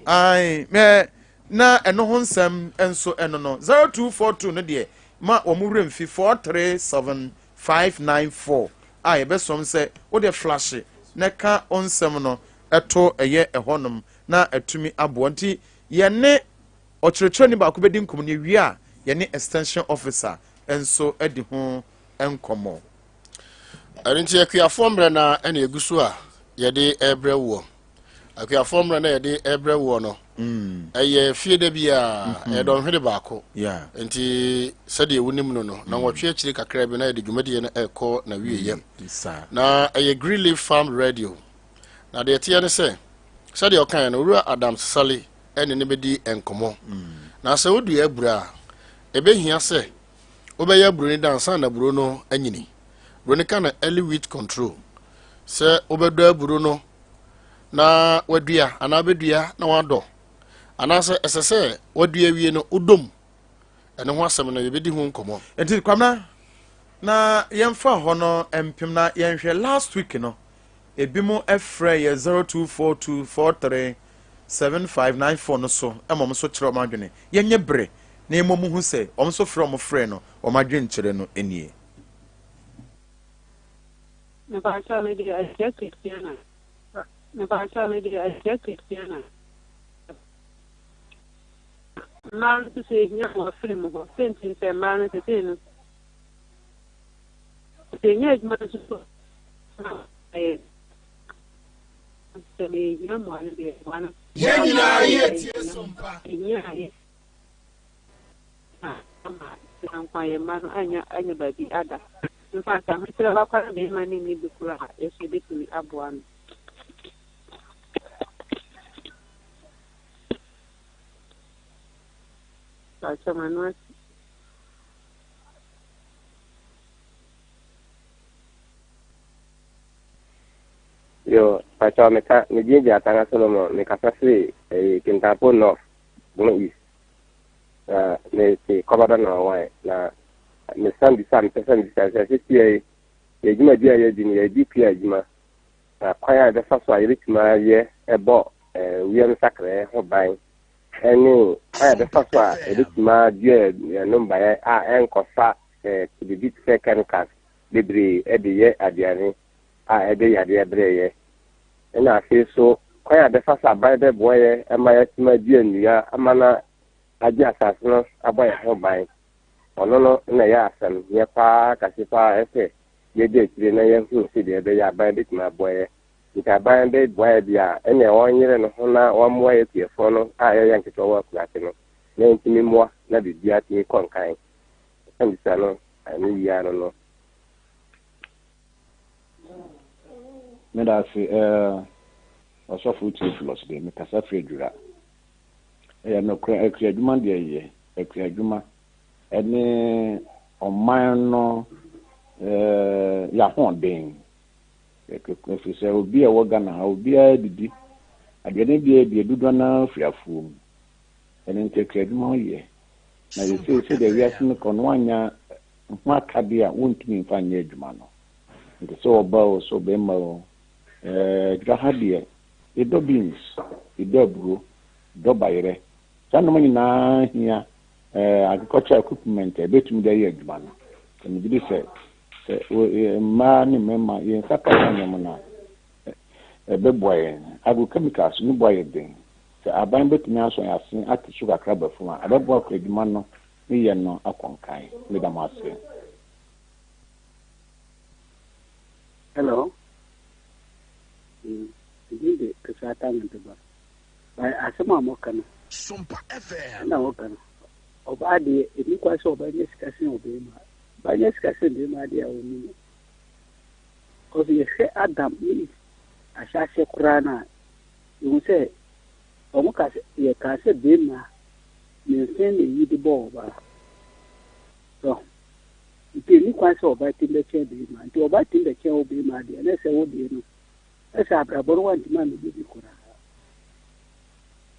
ae mɛ na ɛno ho nsɛm nso ɛno no 0242 no deɛ ma wɔn werɛ mfi 437594 a yɛbɛsɔm sɛ wode flashe na ɛka wo nsɛm no ɛto ɛyɛ ɛhɔnom na atumi aboa nti yɛne ɔkyerɛkyerɛni baako bɛdi nkɔmmɔ no yɛwie a yɛne extension officer nso adi ho nkɔmmɔ. Ɛno nti akuafoɔ mmerɛ no ara ɛna ɛgu so a yɛde ɛrebrɛ woɔ. Akuafoɔ mmerɛ no a yɛde ɛrebrɛ woɔ no, mm. ɛyɛ fie da bi a mm-hmm. ɛyɛ dɔnhwere baako. Nti sɛdeɛ wonim no no, na mm. wɔtwe akyire kakra bi na yɛde dwumadie no ɛrekɔ na wieɛ. Mm, na ɛyɛ Green Leaf Farm Radio. Na deɛ ɛteɛ ne sɛ, sɛdeɛ ɔkaeɛ no, Owura Adams Sali ɛne ne bɛdi nkɔmmɔ. Na sɛ wodua abura a, ɛbɛhia sɛ Wobɛyɛ aburo no da ansa na aburo no anyini. Buroni ka no early weed control. Sɛ wobɛdɔ aburo no na wadua anaa wobɛdua na wadɔ anaasɛ ɛsɛ sɛ wadua awie no wodɔ mu. Ɛno ho asɛm no yɛbɛdi ho nkɔmmɔ. Nti Kwamina na yɛmfa hɔ no mpem na yɛnhwɛ last week no Ebinom frɛɛ yɛn 0242437594 no so ma wɔn nso kyerɛ wɔn adwene. Yɛnyɛ bere na yɛma wɔhu sɛ wɔn nso frɛ a wɔfrɛɛ no wɔn adwenkyerɛ no nie. Mepakyɛw me de Asia Christiana. Mepakyɛw me de Asia Christiana. Mmaa no nso so yɛhia mmoa firi mo hɔ. Sɛ nti sɛ mmaa no sesei no sɛ yɛnya adwuma nso so a yɛ sɛ yɛhia mmoa no deɛ mmoa no. Yɛn nyinaa yɛ tie sompa. Yɛhia a yɛ ama sɛ nkwa yɛn mma no anya anya baabi ada. In fact, ahokyerɛ bakwa na bɛrima no nni bi koraa a yɛso yɛbɛtumi aboa no. Pakyɛ m'ano asi. Yo, pakyɛ meka me din de Atanga Solomon, mekasa firi eh, Kintampo North, Bono East. Na mete Kɔbadɔ na ɔwan na mesan bisa mepɛ sɛ mebisa sɛ sesia yi yɛ dwumadi a yɛdi no yɛdi kua adwuma na kwan a yɛbɛfa so a yɛbɛtumi ayɛ ɛbɔ eh, wiem nsakraeɛ ho ban ne kwan a yɛbɛfa so a yɛbɛtumi adua yɛn nnɔbaeɛ a ɛnkɔfa eh, biribi te sɛ chemicals bebree de yɛ aduane a ɛde yadeɛ brɛ yɛ. Ɛna afei so kwan a yɛbɛfa so aban bɛboa yɛ ma yɛatumi adua nnua ama no agye asase no abɔ yɛn ho ban. Ɔno no na ɛyɛ asɛm hia paa kɛse paa ɛsɛ yɛdi akyire na yɛhu sɛdeɛ ɛbɛyɛ aban bɛtumi aboa yɛ. Nti aban bɛboa yɛ deɛ a, ɛnneɛ wɔnyere ne ho na wɔmmoa yɛ akuafoɔ no a yɛyɛ nketewa wɔ akuraase no na yɛntumi mmoa na biribiara tumi kɔ nkan. Ɛsɛmbisa no ne yie ano no. Meda ase eh, Ɔsɔfo Theophilus de, mekasa firi Adwira. Ɛyɛ nokorɛ, akua adwuma deɛ yɛ, akua adwuma ɛne ɔman no eh, y'ahoɔden. Ɛfiri sɛ obi a ɛwɔ Ghana ha, obiara didi. Aduane biara bi dodoɔ no ara firi afuo mu. Ɛno nti akua adwuma ho yɛ. Na yɛsei sɛdeɛ wiase no kɔ no, woannya ho akadeɛ a wontumi mfa nyɛ adwuma no. Nti sɛ ɔbaa o, sɛ ɔbarima o, ɛɛ ha deɛ, yɛdɔ beans, yɛdɔ aburo, yɛdɔ bayerɛ. Saa nneɛma nyinaa hia ɛɛ agricultural equipment a ɛbɛtumi de ayɛ adwuma no. Sɛ megye di sɛ sɛ mmaa ne mmarima yɛn nsa ka saa nneɛma no a, ɛbɛboa yɛn. Agrochemicals no boa yɛ den. Sɛ aban bɛtumi asɔ yɛn ase ate so kakra aba fam a, ɛbɛboa kɔ adwuma no ne yɛ no akɔ nkan. Meda mo ase. Hello. Me din de Kesata Nyantoba. By asɛm a moka no. Sompa FM. Ɛna wɔka no. Ɔbaa deɛ, ɛni kwan sɛ ɔbaa nya sika sen ɔbarima. Ɔbaa nya sika sen barima deɛ a ɔnni no. Cause yɛhwɛ Adam ne Eve ahyɛaseɛ koraa no a, yɛhu sɛ wɔn ka sɛ yɛkaa sɛ barima ne nsa na eyi de bɔɔ ɔbaa. So nti ɛni kwan sɛ ɔbaa tim bɛkyɛn barima. Nti ɔbaa tim bɛkyɛn wo barima deɛ na sɛ wo deɛ no ɛsɛ abrabɔ no wantumi ammɛbɔ bi koraa.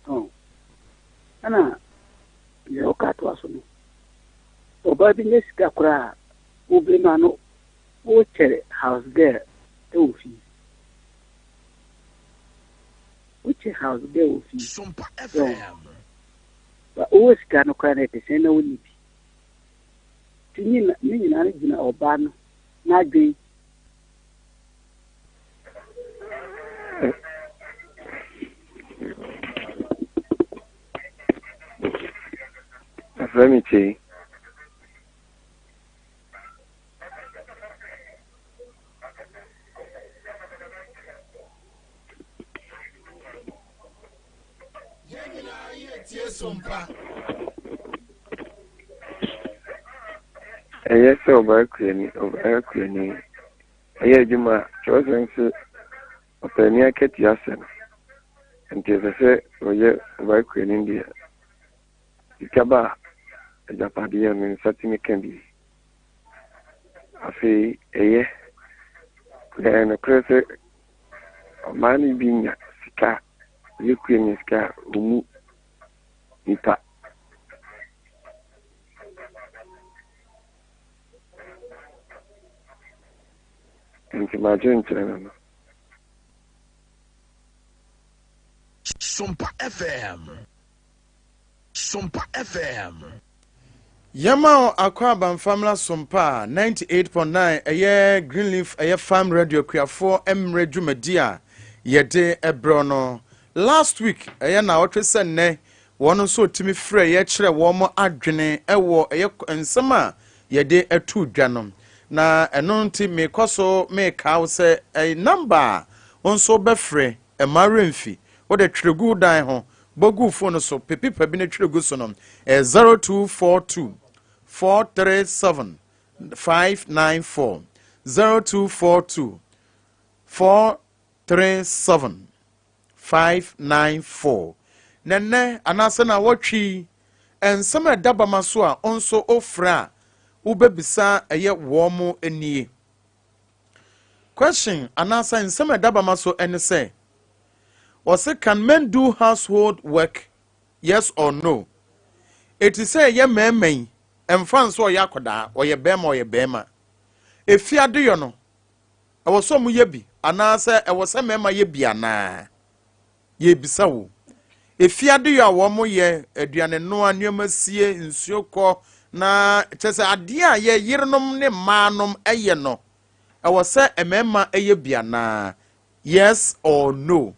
So ɛna deɛ ɔka toa so no ɔbaa bi nya sika koraa a wo barima no wokyɛre house girl wɔ fie. Wokyɛ house girl wɔ fie. Sompa So FM. ba wowɔ sika no koraa na ɛte sɛn na wonni bi. Nti ne nyinaa no gyina ɔbaa no n'adwen. Ɛfrɛ me Kyei. Yɛn nyinaa yɛ tie sompa. Ɛyɛ sɛ ɔbaa kuani ɔbaa kuani ɛyɛ adwuma a kyerɛwsɛm se ɔpaani akatua sɛ no nti ɛsɛ sɛ ɔyɛ ɔbaa kuani deɛ sika ba a agyapadeɛ no nsa tumi ka bi. Afei ɛyɛ na ɛyɛ nokorɛ sɛ ɔmaa no bi nya sika yɛ kua nya sika a ɔmu nipa. Nti m'adwenkyerɛ no no. Sompa FM. Sompa FM. Yɛma wo akwaaba mfamla Sompa 98.9 ɛyɛ Greenleaf ɛyɛ farm radio akuafoɔ mmerɛ dwumadi a yɛde ɛbrɛ no last week ɛyɛ na ɔtwe sɛ nnɛ. Wɔn nso tumi frɛ yɛ kyerɛ wɔn adwene wɔ ɛyɛ nsɛm a yɛde to dwa no. Na ɛno nti mekɔ so meka wo sɛ ɛyɛ number a wo nso wobɛfrɛ ɛma werɛ wode twerɛ gu dan ho, bɔ gu phone so, pepipa bi no twerɛ gu so no, ɛyɛ 0242 437 594, 0242 437 594. Na nnɛ anaasɛ na wɔtwe nsɛm a ɛda bama so a nso ofrɛ a wobɛbisa ɛyɛ wɔn mo nie. Question anaasɛ nsɛm a ɛda bama so ɛne sɛ, wɔsɛ, "Can men do household work, yes or no?" Eti sɛ ɛyɛ mmarima yi, ɛmfa nso ɔyɛ akwadaa, ɔyɛ bɛrima, ɔyɛ bɛrima, efi adeyɔ no, ɛwɔ sɛ ɔmo yɛ bi anaasɛ ɛwɔ sɛ mmarima yɛ bi anaa? Yɛbisa wo. Efi adeyɔ a wɔn yɛ, aduane noa, nneɛma sie, nsuo kɔ, na kyerɛ sɛ adeɛ a yɛ yerenom ne mmaanom ɛyɛ no, ɛwɔ sɛ mmarima ɛyɛ bi anaa? Yes or no?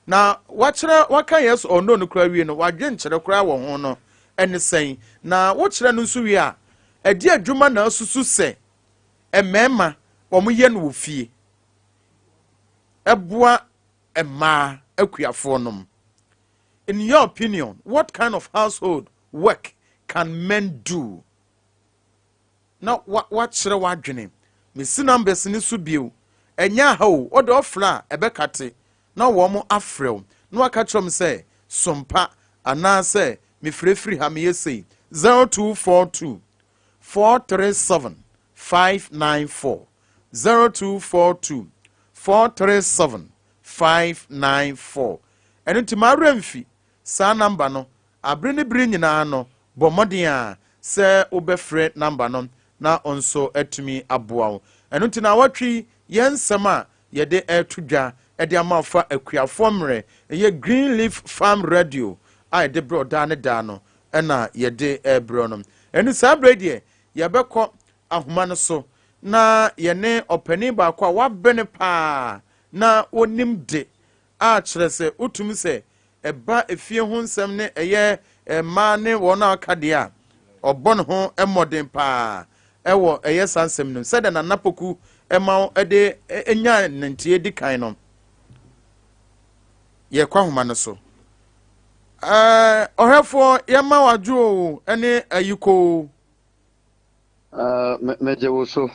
Na wakyerɛ waka yes or no no koraa wie no, wadwe nkyerɛ koraa wɔ ho no ɛne sɛn? Na wokyerɛ no nso wie a, ɛde adwuma na asusu sɛ mmarima wɔn yɛ no wɔ fie ɛboa mmaa akuafoɔ nom. In your opinion, what kind of household work can men do? Na wakyerɛ w'adwene. Mesi numbers ne so bio, ɛnyɛ aha o. Ɔde ɔfrɛ a ɛbɛkate na wɔn afrɛ wo na waka kyerɛ m sɛ sompa anaasɛ mefirefiri ha meyɛ sei. 0242 437 594, 0242 437 594. Ɛno nti maa werɛ mfi saa number no. Abere ne bere nyinaa no, bɔ mmɔden a sɛ wobɛfrɛ number no na nso atumi aboa wo. Ɛno nti na awɔtwe yɛn nsɛm a yɛde ɛreto dwa ɛde ama afa akuafoɔ mmerɛ, ɛyɛ Green Leaf Farm Radio a yɛde brɛ ɔdaa ne daa no ɛna yɛde ɛrebrɛ no. Ɛno saa berɛ deɛ, yɛbɛkɔ ahoma no so na yɛne ɔpanin baako a wabene paa na onim de a kyerɛ sɛ wotumi sɛ ɛba efie ho nsɛm ne ɛyɛ mmaa ne wɔn a aka deɛ a ɔbɔ ne ho mmɔden paa ɛwɔ ɛyɛ saa nsɛm no, sɛdeɛ Nana Poku ɛma ɛde ɛnya nantie di kan no. Yɛkɔ ahoma no so. Ɔhwɛfoɔ, yɛma wadwo o, ɛne ayiko. Megye wo so.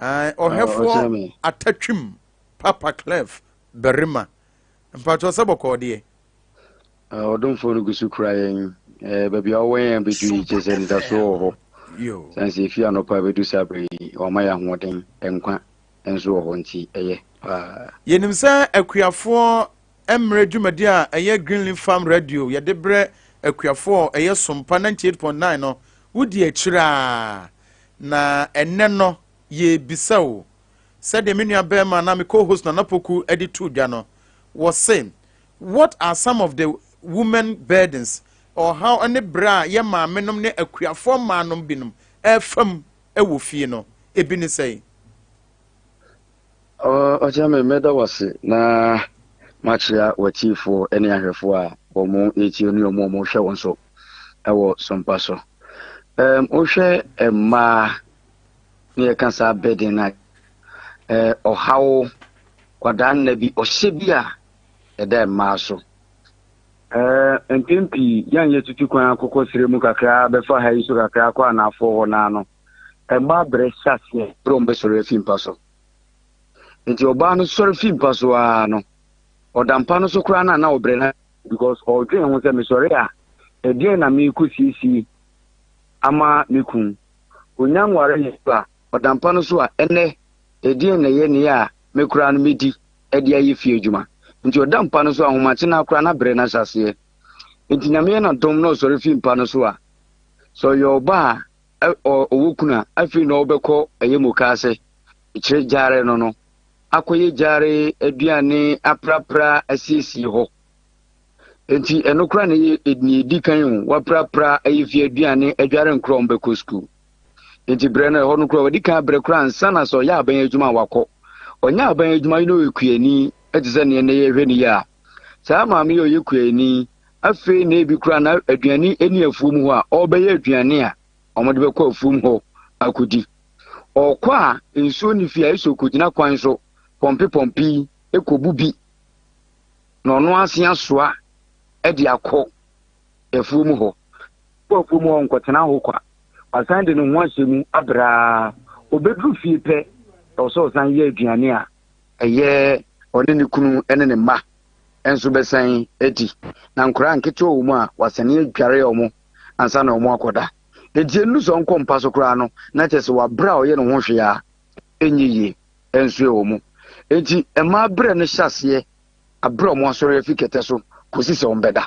Ɔhwɛfoɔ Atatwim Papa Clef Barima, mpatwɔ sɛ bɔkɔɔ deɛ? Ɔdomfoɔ no gu so kura yɛn. Baabi a ɔwɔ yɛn bɛdu yi, kyerɛ sɛ anidasoɔ wɔ hɔ. Sane sɛ ɛfie anɔpa bɛdu saa berɛ yi, ɔma yɛ ahoɔden, nkwa nso wɔ hɔ, nti ɛyɛ paa. Yɛnim sɛ akuafoɔ mmerɛ dwumadi a ɛyɛ Greenleaf Farm Radio yɛde brɛ akuafoɔ, ɛyɛ Sompa 98.9 no, wodi akyire a na ɛnɛ no yɛbisa o, sɛdeɛ me nua bɛrima na me co-host Nana Poku de to dwa no, wɔse, "What are some of the women burdens?" Ɔhaw ne berɛ a yɛ maamenom ne akuafoɔ mmaanom binom ɛfam wɔ fie no, ebi ne sɛn? Ɔkyɛ me mɛda wase na makyea w'atiefoɔ ne ahwɛfoɔ a wɔn ɛtie ne wɔn a wɔhwɛ wɔn so ɛwɔ Sompa so. Wohwɛ mmaa ne yɛka saa burden a ɔhaw kwadaa nna bi ɔhyɛ bi a ɛda mmaa so. Mpɛn pii yɛn yɛtutu kwan akokɔ sere mu kakra bɛfa ha yi so kakra akɔ anafoɔ hɔ naa no, mmaa brɛ hyɛ aseɛ berɛ wɔn bɛsɔre afi mpa so. Nti ɔbaa no sɔre fi mpa so ara no, ɔda mpa no so koraa na ɔbrɛ no, because ɔdwen ho sɛ mesɔre a, ɛdeɛn na merekɔ siesie ama me kun? Onya nware yɛ so a, ɔda mpa no so a, ɛnɛ ɛdeɛn na ɛyɛ nea a me koraa no medi ɛde ayɛ fie adwuma? Nti ɔda mpa no so ahomakye no koraa na brɛ no ahyɛ aseɛ. Nti Nyame yɛ n'adom na ɔsɔre fi mpa no so a, sɛ ɔyɛ ɔbaa a ɔwɔ kunu a, afei na ɔbɛkɔ ɛyɛ muka ase kyerɛ gyaare no akɔyɛ gyaare aduane, aprapra, asiesie hɔ. Nti ɛno koraa na ɛyɛ nea ɛdi kan o, waprapra, ɛyɛ fie aduane, adware nkorɔ a wɔbɛkɔ sukuu. Nti brɛ no ɛhɔ no koraa wɔde kan brɛ koraa ansa na sɛ ɔyɛ aban adwuma a wakɔ. Ɔnyɛ aban adwuma yi na ɔyɛ kuani, ɛte sɛ nea ɛnɛ yɛhwɛ no yi a, saa maame yi a ɔyɛ kuani. Afei na ebi koraa na aduane nni afuom hɔ a, ɔrebɛyɛ aduane a wɔde bɛkɔ afuom hɔ akɔdi. Ɔrekɔ a, nsuo nni fie a, ɛsɛ ɔkɔgyina kwan so pɔmpepɔmpe yi kɔbu bi na ɔno ase asoa de akɔ afuom hɔ. Ɔkɔ afuom hɔ nkɔtena hɔ kwa. Wasan de ne ho ahyɛ mu abrɛ ara. Ɔbɛduru fie pɛ, ɛwɔ sɛ ɔsan yɛ aduane a ɛyɛ ɔne ne kunu ne ne mma nso bɛsan adi. Na nkwadaa nketewa wɔ mu a, wasane adware wɔn ansa na wɔn akɔda. Enti ɛnnu sɛ ɔnkɔ mpa so koraa no, na kyerɛ sɛ wabrɛ a ɔyɛ ne ho hwee a ɛnyɛ yie nso wɔ mu. Enti mmaa berɛ no hyɛ aseɛ aberɛ a wɔn asɔre afi kɛtɛ so kɔsi sɛ wɔbɛda.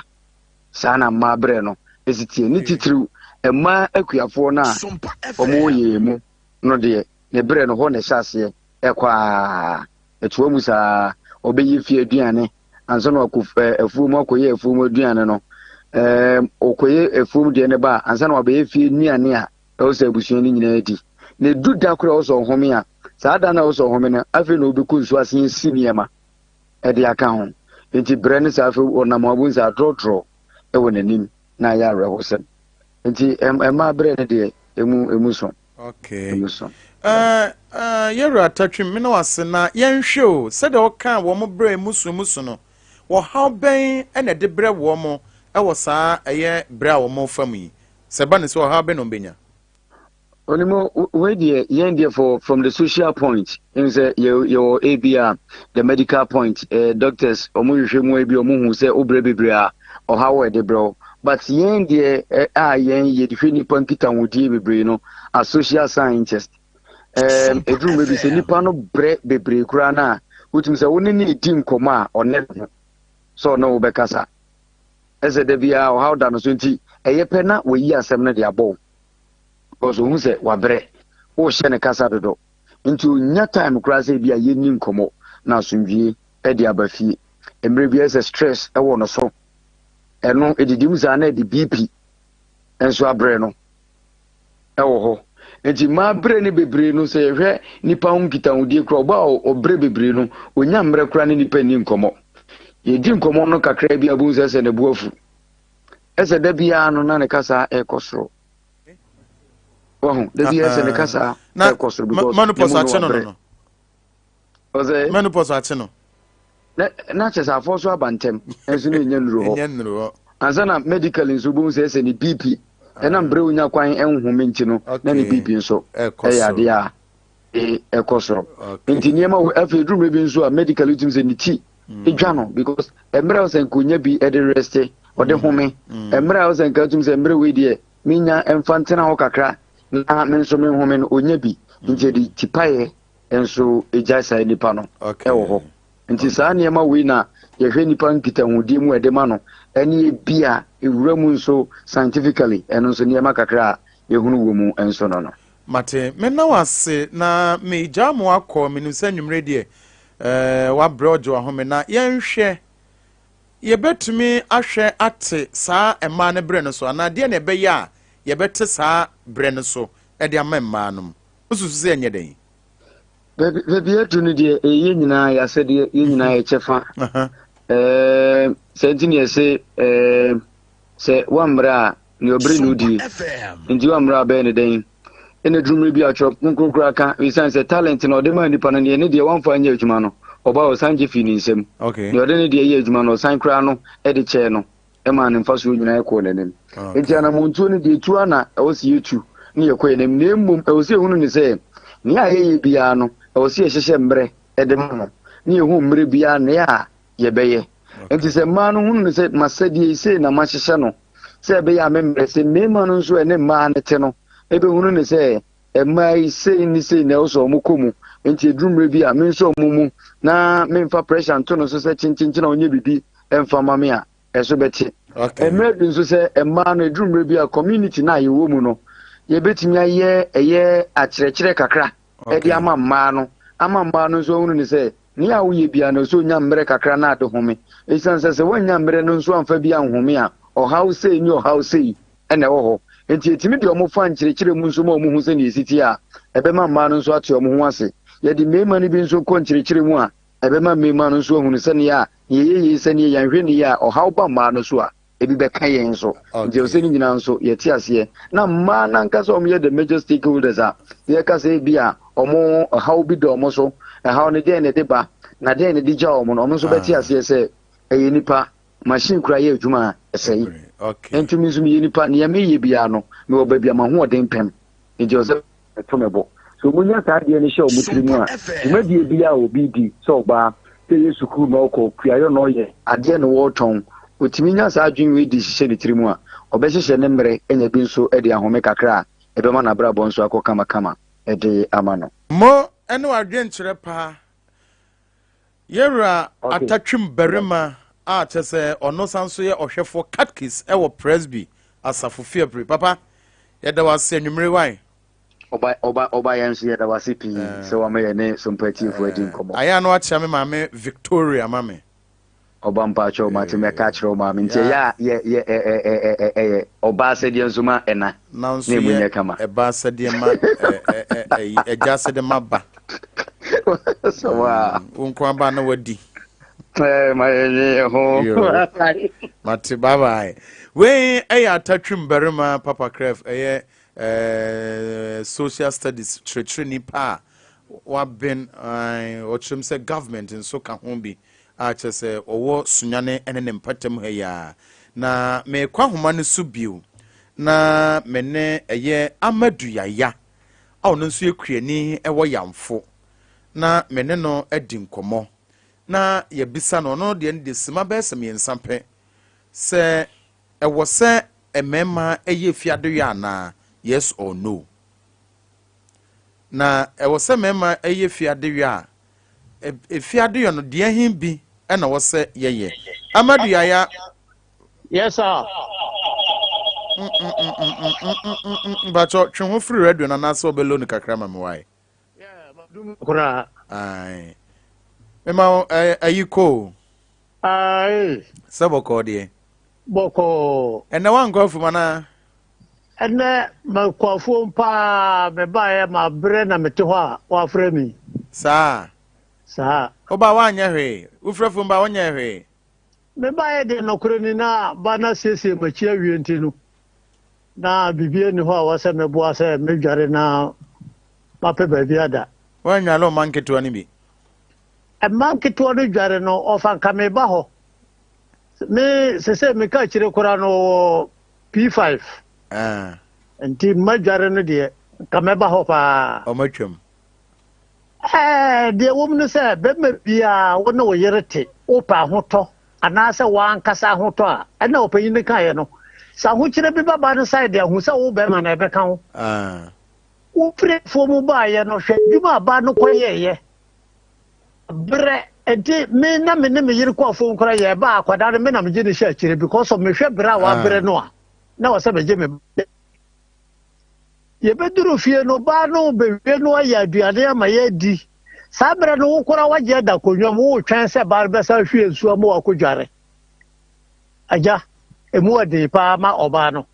Saa na mmaa berɛ no si teɛ. Ne titiriw mmaa akuafoɔ no a wɔwɔ yɛn mu no deɛ, ne berɛ no hɔ na ɛhyɛ aseɛ ɛkɔ ara. Ɛtoa mu saa ara. Ɔbɛyɛ fie aduane ansa na wakɔ afuom akɔyɛ afuom aduane no. Ɔkɔyɛ afuom deɛ no ba a, ansa na wabɛyɛ fie nnuane a ɛwɔ sɛ abusua no nyinaa di. Na ɛdu da koraa a ɛwɔ sɛ ɔhome a, saa da no a ɛwɔ sɛ ɔhome no, afei na ɔbɛkɔ nsuo ase asi nneɛma de aka ho. Nti berɛ no saa afei ɔnam a wobɛhu sɛ adrɔdrɔ wɔ n'anim na ayɛ awerɛhosɛm. Nti mmaa berɛ no deɛ, ɛmu, ɛmu so. Okay. Ɛmu so. Yɛwura Tatwim, me ne wase na yɛnhwɛ o, sɛdeɛ ɔka wɔn berɛ ɛmu so ɛmu so no, wɔhaw bɛn na ɛde brɛ wɔn wɔ saa ɛyɛ berɛ a wɔn fa mu yi? Sɛ ɛba ne sɛ ɔhaw bɛn na wɔbɛnya? Onimo, wei deɛ yɛn deɛ for from the social point n sɛ yɛ yɛwɔ ebi a the medical point eh, doctors wɔn hwehwɛ mu ebi wɔn hu sɛ wobrɛ bebree a ɔhaw ɛde brɛ wo but yɛn deɛ eh, a yɛn yɛde hwɛ nipa nkitahodie bebree no as social scientist ɛɛm eduru mmerɛ bi sɛ nipa no brɛ bebree koraa no a wotumi sɛ wo ne ne di nkɔmɔ a ɔne ho sɛ ɔne wo bɛkasa ɛsɛ da biara ɔhaw da no so nti ɛyɛ pɛ na wɔyi asɛm no de abɔ wo because ohun sɛ wabrɛ wohyɛ ne kasa dodo nti onya time koraa sɛ ebi a yɛnni nkɔmmɔ na asomdwie de aba fie mmerɛ bi ɛsɛ stress ɛwɔ no so ɛno ɛdidi mu saa na ɛde bp nso abrɛ no ɛwɔ hɔ nti mmaa brɛ no bebree no sɛ yɛhwɛ nipa ho nkitahodie koraa ɔbaa a ɔbrɛ bebree no onya mmerɛ koraa ne nipa nni nkɔmmɔ yɛdi nkɔmmɔ no kakra bi abom sɛ sɛ ne bo afu ɛsɛ da biara no na ne kasa ɛkɔ soro wahu da biara sɛ ne kasa ɛkɔ soro because ne mu no wabrɛ ɔsɛ menopause akye no na na kyɛ sɛ afɔ so aba ntɛm nso na ɛnya nnuru hɔ ɛnya nnuru hɔ ansa na medically nso wobɛhu sɛ ɛsɛ ne bp ɛnam berɛ wonya kwan nhome nti no na ne bp nso ɛyɛ adeɛ a ɛkɔ soro nti nneɛma wɔ afei duru mmerɛ bi nso a medically wotumi sɛ ne ti ɛdwa mm. no because mmerɛ a sɛ nka onya bi ɛde reste ɔde mm. home mm. mmerɛ a sɛ nka wotumi sɛ mmerɛ wei deɛ menya mfa ntena hɔ kakra na me nso menhome no onya bi nti ɛde tipaeɛ nso gyae saa nipa no wɔ hɔ. Nti saa nneɛma wei na yɛhwɛ nipa nkitahodie mu ɛde ma no ɛne ebi a ewura mu nso scientifically ɛno nso nneɛma kakra a yɛhunu wɔ mu nso no no. Mate, mena wo ase na megyaa mo akɔ, menim sɛ anwummere deɛ eh, wabrɛ ɔgye wahome na yɛnhwɛ yɛbɛtumi ahwɛ ate saa mmaa no berɛ no so anaa deɛ na ɛbɛyɛ a yɛbɛte saa berɛ no so de ama mmaa no mu. Wosusu sɛ ɛnyɛ dɛn? Baabi baabi adu no deɛ ɛyɛ yɛn nyinaa yɛ asɛdeɛ yɛn nyinaa yɛ kyɛfa. Ɛɛ sɛ nti ne yɛse ɛɛ sɛ wammrɛ a nea ɔbrɛ na odie nti wammrɛ a bɛyɛ ne dɛn ɛna duru mmerɛ bi atwerɛ kronkron koraa ka ɛsiane sɛ talent na ɔde maa nipa no neɛ ne deɛ wamfa anyɛ adwuma no ɔba ɔsan gye fii ne nsam nea ɔde ne deɛ yɛ adwuma no ɔsan koraa no de kyɛɛ no ɛmaa ne mfasoɔ nyinaa kɔɔ n'anim. Enti anammɔntuo no deɛ ɛtu ara na ɛwɔ sɛ yɛtu ne yɛkɔ yɛn anim, na mmom ɛwɔ sɛ yɛhunu ne sɛ nea yɛyɛ biara no, ɛwɔ sɛ yɛhyehyɛ mmerɛ de ma no, ne yɛhu mmerɛ biara nea a yɛbɛyɛ. Enti sɛ mmaa no hunu no sɛ masɛdeɛ yi sei na mahyehyɛ no sɛ ɛbɛyɛ a me mmerɛ, sɛ mmarima no nso ɛne mmaa no te no ɛbɛhunu ne sɛ mmaa yi sei ne sei na ɛwɔ sɛ wɔn kɔ mu, enti ɛduru mmerɛ bi a mensɔ wɔn mu na memfa pressure nto no so sɛ kyenkyenkyen a ɔnyɛ biribi mfa ma me a, ɛso bɛte. Mmerɛ bi nso sɛ mmaa no ɛduru mmerɛ bi a community no a yɛwɔ mu no yɛbɛtumi ayɛ ɛyɛ akyerɛkyerɛ kakra ɛde ama mmaa no ama mmaa no nso ahunu ne sɛ nea woyɛ biara no sɛ onya mmerɛ kakra na ade home ɛsiane sɛ sɛ woannya mmerɛ no nso amfa bi anhome a ɔhaw sei ne ɔhaw sei ɛna ɛwɔ hɔ nti ɛtumi de ɔmo fa nkyerɛkyerɛ mu nso ma ɔmo hu sɛnea ɛsi teɛ a ɛbɛma mmaa no nso ate ɔmo ho ase. Yɛde mmarima no bi nso kɔ nkyerɛkyerɛ mu a ɛbɛma mmarima no nso ahunu sɛnea a nea ɛyɛ yie sɛnea yɛanhwɛ no yie a ɔhaw ba mmaa no so a, ebi bɛka yɛn nso. Nti ɛwɔ sɛ ne nyinaa nso yɛte aseɛ. Na mmaa no ankasa a wɔyɛ the major stakeholders a yɛka sɛ ebi a wɔn ɔhaw bi da wɔn so, ɛhaw no deɛn na ɛde ba, na deɛn na ɛde gya wɔn no, wɔn nso bɛte ah. aseɛ sɛ ɛyɛ nipa machine kura yɛ adwuma a ɛsɛe. Nti me nso meyɛ nipa, nea meyɛ biara no mewɔ baabi a m'ahoɔden pɛm. Nti ɛwɔ sɛ ɛto me bo. So wɔnya saa adeɛ no hyɛ wɔn tiri mu a, dwumadie biara a obi di, sɛ ɔbaa, sɛ ɛyɛ sukuu na ɔkɔ, kuayɔ na ɔyɛ, adeɛ na ɔretɔn, ɔtumi nya saa adwene wei de hyehyɛ ne tiri mu a, ɔbɛhyehyɛ ne mmerɛ anya bi nso de ahome kakra a ɛbɛma n'abrabɔ nso akɔ kamakama de ama no. Mo ne w'adwenkyerɛ paa. Yɛwura Atatwim barima a kyerɛ sɛ ɔno san so yɛ ɔhwɛfoɔ catechist wɔ Presby asafo fiapre. Papa, yɛda wo ase anwummere wae. Ɔba ɔba ɔba yɛn nso yɛda wo ase pii sɛ wama yɛne Sompa atiefoɔ adi nkɔmmɔ. Ayɛ a na wakyea me maame Victoria ma me. Ɔba mpakyɛw mate mɛka akyerɛ wo maame nti ɛyɛ a yɛ yɛ ɛ ɛ ɛ ɛ ɛyɛ ɔba asɛdeɛ nso ma ɛna na nso yɛ ɛba asɛdeɛ ma ɛ ɛ ɛ ɛyi ɛgya asɛdeɛ ma ba. Sɛ wa. Wo nko aba na wadi. Ɛɛ ma yɛ nye yɛ ho. Mate bye bye. Wei ɛyɛ atatwim barima Papa Kref ɛyɛ ɛɛ social studies kyerɛkyerɛni pa a waben ɔkyerɛm sɛ government nso ka ho bi. a kyerɛ sɛ ɔwɔ Sunyani ne ne mpɔtam ha yi ara. Na merekɔ ahoma no so bio na me ne ɛyɛ Amadu Yaya a ɔno nso yɛ kuani wɔ Yamfo na me ne no adi nkɔmmɔ na yɛabisa no, ɔno deɛ no deɛ sima bɛyɛ sɛ mmiɛnsa pɛ, sɛ ɛwɔ sɛ mmarima yɛ fiadeyɔ anaa, yes or no. Na ɛwɔ sɛ mmarima yɛ fiadeyɔ a, Efi adeyɔ no, deɛ he bi na wɔ sɛ yɛyɛ? Amadu Yaya. Yes sir. Mpakyɛ twe ho firi radio no anaasɛ wobɛlo no kakra ma me wae. Koraa. Ae. Mema wo ayi koo. Ae. Sɛ bɔkɔɔ deɛ. Bɔkɔɔ. Ɛnɛ woankɔ afum anaa? Ɛnɛ mekɔ afuom paa, mebaeɛ mabrɛ na mete hɔ a wɔafrɛ me. Saa? Saa. Wobaa woanyɛ hwee? Wofiri afuom baa wonyɛɛ hwee? Mebaeɛ deɛ nɔkorɛ ni na ba no asiesie m'akyi awie nti no, na biribiara nni hɔ a ɛwɔ sɛ meboa sɛ mɛdware na mapɛ baabi ada. Woannware wo mma nketewa no bi? Mma nketewa no dware no, ɔfa nka meba hɔ. Me sese meka akyire koraa no wɔ P5. Ah. Nti mma dware no deɛ nka mɛba hɔ paa. Ɔmo atwam. Ɛɛ deɛ wɔm no sɛ bɛrima biara wo ne wo yere te wopɛ ahotɔ anaasɛ w'ankasa ahotɔ a ɛna ɔpanyin no kaeɛ no sɛ ahokyerɛ bi bɛba no side a hu sɛ wo bɛrima na ɛbɛka wo. Ah. Wofiri afuo mu baeɛ no hwɛ adwuma a baa no kɔyɛeɛ Berɛ nti me na me ne me yere kɔ afuom koraa yɛ ba akwadaa no me na megye no hyɛ akyire because of mehwɛ berɛ a wabrɛ no a na wɔ sɛ megye me ba. Yɛbɛduru fie no baa no bɛwie no ayɛ aduane ama yɛadi. Saa berɛ no wo koraa wagye ada akonnwa mu wotwɛn sɛ baa no bɛsan hwie nsuo ama wakɔdware. Agya, ɛmu ɔden paa ma ɔbaa no.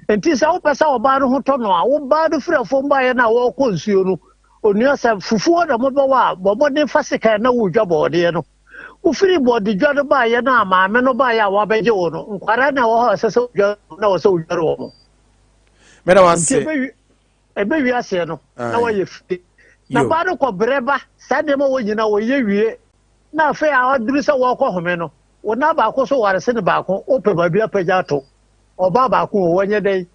Enti sɛ wopɛ sɛ ɔbaa no ho tɔ no a, wo baa no firi afuom baeɛ no a wɔrekɔ nsuo no, onua sɛ fufuo na mobɛwɔ a, bɔ mmɔden fa sekan na woredwa bɔɔdeɛ no. Wofiri bɔɔdedwa no baeɛ no a maame no baeɛ a wabɛgye wo no, nkwadaa no a ɛwɔ hɔ a ɛsɛ sɛ wodware wɔn na ɛwɔ sɛ wodware wɔn. Meda wo ase. Nti ɛbɛwie aseɛ no, na woayɛ fie. Na baa no kɔ brɛ ba, saa nneɛma wɔ nyinaa wɔyɛ wie, na afei a aduru sɛ wɔrekɔ home no, wo nan baako so ware sene baako, wopɛ baabi apagya ato. Ɔbaa baako o, wɔnyɛ dɛn?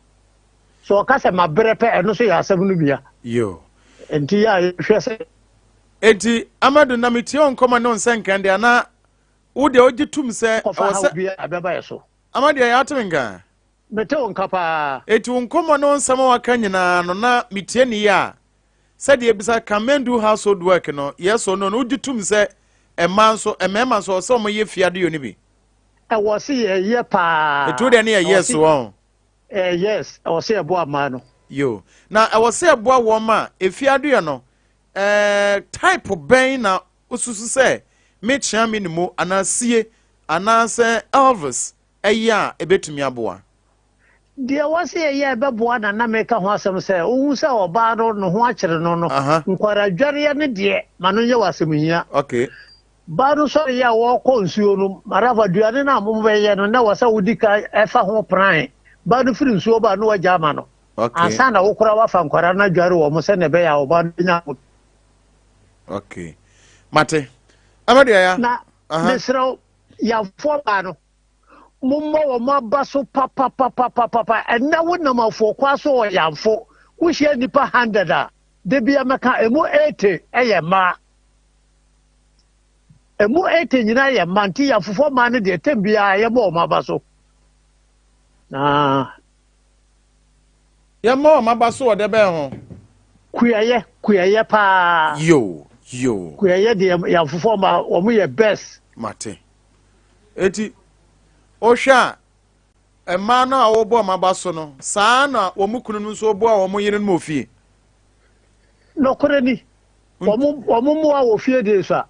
So ɔka sɛ mabrɛ pɛ, ɛno nso yɛ asɛm no bia. Yo. Nti yɛ a yɛhwɛ sɛ. Enti Amadu na metie wo nkɔmmɔ ne wo nsɛnka deɛ anaa wo deɛ wogye tom sɛ ɛwɔ sɛ. Kɔfa haw bi a ɛbɛba yɛ so. Amadu ɛyɛ ate me nka? Mete wo nka paa. Enti wo nkɔmmɔ ne wo nsɛm a waka nyinaa no na metie ne yie a sɛdeɛ ebisa can men do household work no yes or no no wogye tom sɛ mmaa nso mmarima nso ɔsɛ wɔn yɛ fie adeyɔ no bi. Ɛwɔ se yɛyɛ paa. Etu deɛ ne yɛ yes wɔn. Eh, yes, ɛwɔ se yɛboa mmaa no. Yo, na ɛwɔ se ɛboa wɔn ma efie adeyɔ no eh, type bɛn na wosusu sɛ mekyea me ne mu anaa sie anaasɛ Elvis ɛyɛ a ebetumi aboa? Deɛ ɛwɔ sɛ yɛyɛ a ɛbɛboa na na meka ho asɛm sɛ wohu sɛ ɔbaa no ne ho akyere no no, nkwadaa dwareɛ no deɛ ma no nyɛ wɔ asɛm hia. Okay. Baa no sɔre yɛ a wɔrekɔ nsuo no, Marafa, aduane no a mobɛyɛ no, na ɛwɔ sɛ wodi kan fa ho pran. Baa no firi nsuo ba a, na wagya ama no. Okay. Ansa na wo koraa woafa nkwadaa no adware wɔn sɛdeɛ ɛbɛyɛ a ɔbaa no bɛnya ahotɔ. Okay. Mate. Ama deɛ ya. Na mesrɛ wo, Yamfoɔ baa no, mommɔ wɔn aba so papapapapapa. Ɛnnɛ wonam afuokwaa so wɔ Yamfo, wohyia nnipa 100 a, da biara mɛka, ɛmu 80 yɛ mmaa. Ɛmu 80 nyinaa yɛ mmaa, nti Yamfofoɔ mmaa no deɛ, tɛm biara yɛmmɔ wɔn aba so. Na Yɛmmɔ wɔn aba so wɔ dɛ bɛn ho? Kuayɛ, kuayɛ paa. Yo, yo. Kuayɛ deɛ Yamfofoɔ mmaa, wɔn yɛ best. Mate. Eti, wohwɛ a, mmaa no a wɔbɔ wɔn aba so no, saa na wɔn kununom nso boa wɔn yerenom wɔ fie. Nɔkorɛ ni, wɔn wɔn mmoa wɔ fie deɛ sua.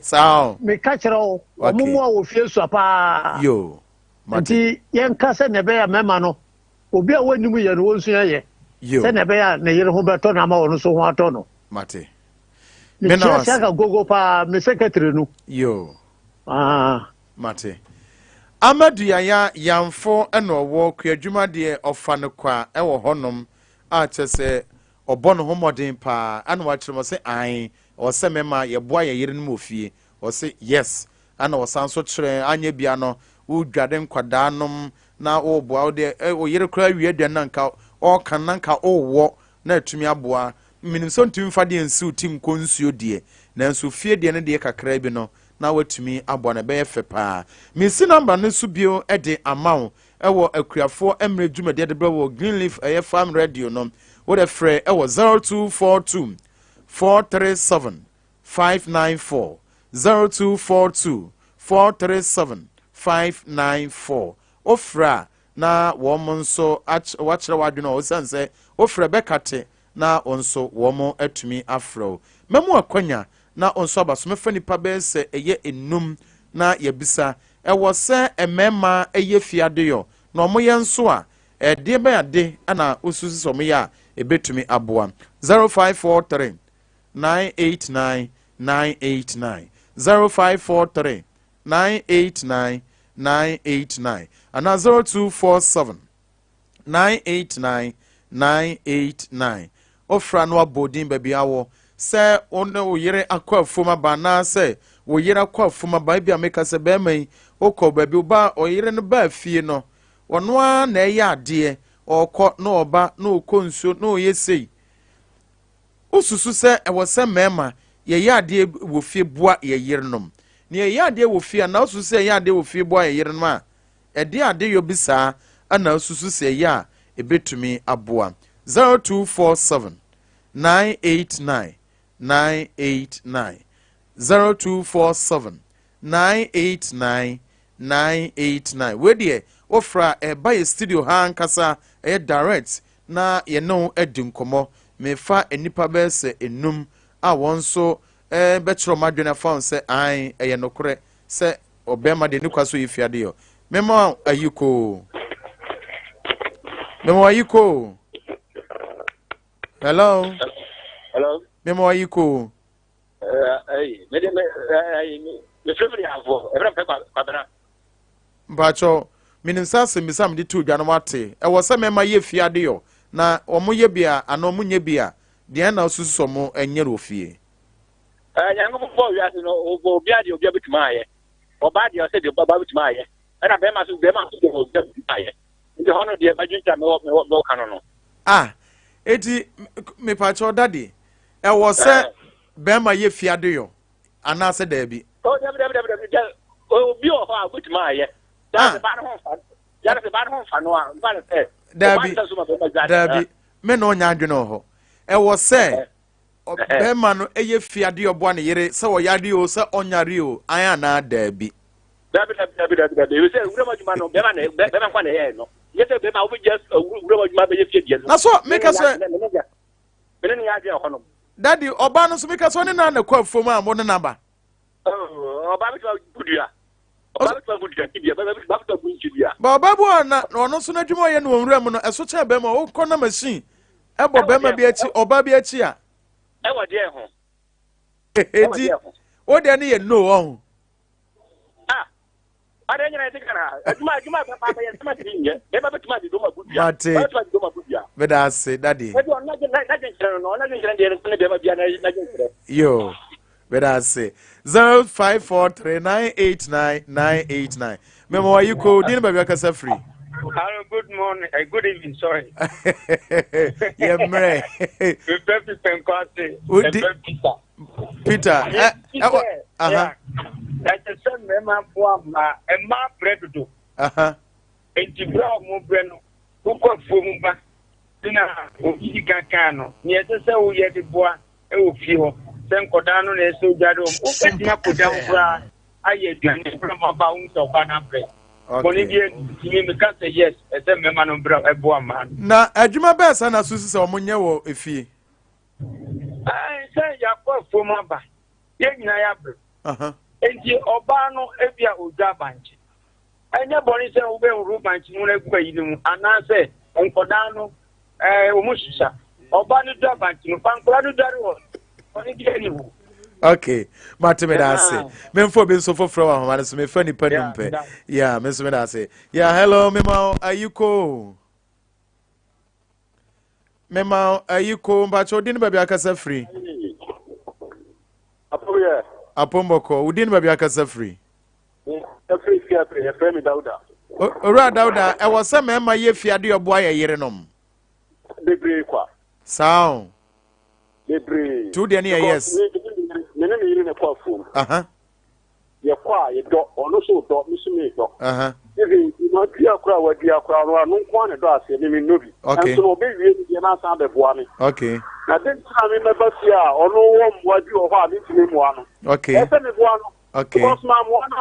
Saa o. Meka kyerɛ wo, wɔn mmoa wɔ fie sua paa. Yo, mate. Nti yɛnka sɛnea ɛbɛyɛ a mmarima no, obi a wɔnnim yɛ no, wɔnsua yɛ. Yo. Sɛnea ɛbɛyɛ a ne yere ho bɛtɔ no ama ɔno nso ho atɔ no. Mate. Me na Mekyia wase. Siaka Gogo paa, me secretary no. Yo. Ah. Mate. Amadu Yaya Yamfo na ɔwɔ kuadwuma deɛ ɔfa no kwa wɔ hɔnom a kyerɛ sɛ ɔbɔ ne ho mmɔden paa ɛna wakyerɛ mu ɔse ae ɛwɔ sɛ mɛma yɛboa yɛn yerenom wɔ fie ɔse yes ɛna ɔsan so kyerɛ anyɛ bia no wodware nkwadaa nom na woboa wo deɛ wo yere koraa wie aduane na nka ɔka na nka wowɔ na atumi aboa. Menim sɛ ntumi mfa deɛ nsiw ti nkɔ nsuo deɛ, nanso fie deɛ no deɛ kakraa bi no, na watumi aboa no, ɛbɛyɛ fɛ paa. Mesi namba no so bio de ama wo ɛwɔ akuafoɔ mmerɛ dwumadie de brɛ wɔ Greenleaf ɛyɛ Farm Radio no. Wode frɛ ɛwɔ 0242 437 594 0242 437 594. Wofrɛ a na wɔn nso wɔakyerɛ w'adwene a ɔsiane sɛ wofrɛ bɛkate na wɔn nso wɔn atumi afrɛ wo. Mɛmu akwanya na wɔn nso aba so mɛfa nipa bɛyɛ sɛ ɛyɛ enum na yɛbisa ɛwɔ sɛ mmarima ɛyɛ fie adeyɔ na wɔn yɛ nso a ɛdeɛ bɛn ade na wosusu sɛ wɔn yɛ a ɛbɛtumi aboa 0543 989 989 0543 989 989 anaa 0247 989 989. Wofra no abɔ din baabi awɔ sɛ wo ne wo yere akɔ afuom aba anaasɛ wo yere akɔ afuom aba. Ebi a meka sɛ bɛrima yi wokɔ baabi wo ɔyere no baa fie no ɔno ara na ɛyɛ adeɛ ɔkɔ na ɔba na ɔkɔ nsuo na ɔyɛ sei. Wosusu sɛ ɛwɔ sɛ mmarima yɛyɛ adeɛ wɔ fie boa yɛn yerenom? Na yɛyɛ adeɛ wɔ fie anaa wosusu sɛ yɛyɛ adeɛ wɔ fie boa yɛn yerenom a, ɛdeɛn adeyɔ bi saa na wosusu sɛ ɛyɛ a ɛbɛtumi aboa? 0247 989 989 0247 989 989 Wei deɛ wofrɛ a ɛba yɛ studio ha ankasa, ɛyɛ direct na yɛne wo adi nkɔmmɔ. Mefa nnipa bɛyɛ sɛ enum a wɔn nso eh, bɛkyerɛ wɔn adwene afa ho sɛ ae, ɛyɛ nokorɛ sɛ ɔbɛrima deɛ ne kwa so yɛ fiade yɔ. Mema ayi koo. Mema ayi koo. Hello. Hello. Mema ayi koo. Mpakyɛw, menim sɛ asɛmmisa a mede too dwa no moate. Ɛwɔ sɛ mɛma yɛ fie adeyɔ, na wɔyɛ bi a anaa wɔnyɛ bi a, deɛn na wosusu sɛ wɔnyɛ no wɔ fie? Nyankopɔn bɔɔ wiase no, ɔbɔ obiara deɛ obiara bɛtumi ayɛ. Ɔbaa deɛ ɔsɛ deɛ ɔbaa bɛtumi ayɛ. Ɛna bɛrima nso bɛrima nso deɛ obiara bɛtumi ayɛ. Nti hɔ no deɛ madwentwa mewɔ mewɔ mewɔ ka no no. Ah, eti mepakyɛw daddy, Ɛwɔ sɛ bɛrima yɛ fie adeyɔ anaasɛ daabi? Oh, dabi dabi dabi dabi. Dɛ obi wɔ hɔ a obetumi ayɛ. Dɛ ba no ho nfa. Dɛ ba no ho nfa no a, nfa no sɛ. Daabi. Daabi. Me na ɔnya adwene wɔ hɔ. Ɛwɔ sɛ bɛrima no yɛ fie adeyɔ boa ne yere sɛ ɔyare o sɛ ɔnyare o an anaa daabi. Dabi dabi dabi dabi dabi. Ebi sɛ wuram adwuma no bɛrima na bɛrima nkwa na ɛyɛ no. Nyɛ sɛ bɛrima wobɛgya wuram adwuma bɛyɛ fie deɛ no. Na so meka sɛ Me ne no yɛ adwene wɔ hɔnom. Daddy, ɔbaa no nso meka sɛ ɔne no na kɔ afuom a mo ne no aba. Oh, ɔbaa bɛtumi abu dua. Ɔbaa bɛtumi abu dua dua, ɔbaa bɛtumi abu nsu dua. Ba ɔbaa bi wɔ na ɔno nso n'adwuma ɔyɛ no wɔ nwura mu no ɛso kyɛn bɛrima ɔkɔ na machine ɛbɔ bɛrima bi akyi ɔbaa bi akyi a. Ɛwɔ deɛ ho. Eti Wo deɛ no yɛ no ɔho. Ah, ade nyina yɛte Ghana ha. Adwuma adwuma bɛba bɛyɛ nsɛm atumi nyɛ. Bɛba bɛtumi ade dɔm agu dua. Mate. Bɛtumi ade dɔm agu dua. Meda ase, daddy. Ɛdi ɔno n'adwenkyerɛ no no, ɔno n'adwenkyerɛ deɛ no ne bɛrima bia n'adwenkyerɛ. Yo. Meda ase. 0543989989. Mema wayi ko din baabi akasa firi. Hello, good morning, good evening, sorry. Yɛ mmerɛ. Mepɛ pipɛ nkwase. Wodi. Peter. Peter, ɛ ɛ wɔ aha. Ɛsɛ sɛ mmarima boa mmaa, mmaa brɛ dodo. Aha. Enti berɛ a wɔn brɛ no, wokɔ afuo mu ba, na obi di kankan no, nea ɛsɛ sɛ woyɛ de boa wɔ fie hɔ, sɛ nkɔdaa no na ɛsɛ odware wɔn, wobɛtumi akɔda ho koraa ayɛ aduane berɛ ma ɔba wohu sɛ ɔba no abrɛ. Bɔne bi ntumi meka sɛ yes, ɛsɛ mmarima no brɛ ɛboa mmaa no. Na adwuma bɛɛ saa na susu sɛ wɔn nyɛ wɔ efie? Ɛɛ sɛ yɛakɔ afuom aba, yɛn nyinaa yɛabrɛ. Enti ɔbaa no ebi a odwa bankye. Ɛnyɛ bɔne sɛ wobɛhoro bankye mu no agu ayi no mu anaasɛ nkɔdaa no ɛɛ wɔn hyehya. Ɔbaa no dwa bankye no, fa nkɔdaa no dware hɔ. Bɔne bi ani ho. Okay, mate me da ase. Memfa obi nso foforɔ wɔ ahoma no so, mefa nipa num pɛ. Yeah, me nso me da ase. Yeah, hello, mema ayiko. Mema ayi ko mpakyɛ wodin ne baabi akasa firi. Apom yɛ. Apom bɔkɔ wodin ne baabi akasa firi. Ɛfiri fie afiri yɛfrɛ me Dawuda. Owura Dawuda ɛwɔ sɛ mmarima yɛ fie ade ɔboa yɛ yerenom. Bebree kwa. Saa o. Bebree. Tu deɛ ne yɛ yes. Me ne me yere na ɛkɔ afuom. Aha. Yɛkɔ a yɛdɔ, ɔno nso dɔ, me nso medɔ. Even madua koraa wadua koraa no ɔno nko ara na ɛdɔ aseɛ, me mennɔ bi. Okay. Nso no ɔbɛwie ne deɛ na asan abɛboa me. Okay. Na dɛn nti na me mɛba fie a ɔno wɔ mmoa bi wɔ hɔ a mentumi mmoa no? Okay. Ɛsɛ sɛ meboa no. Okay. Because mammoa no a,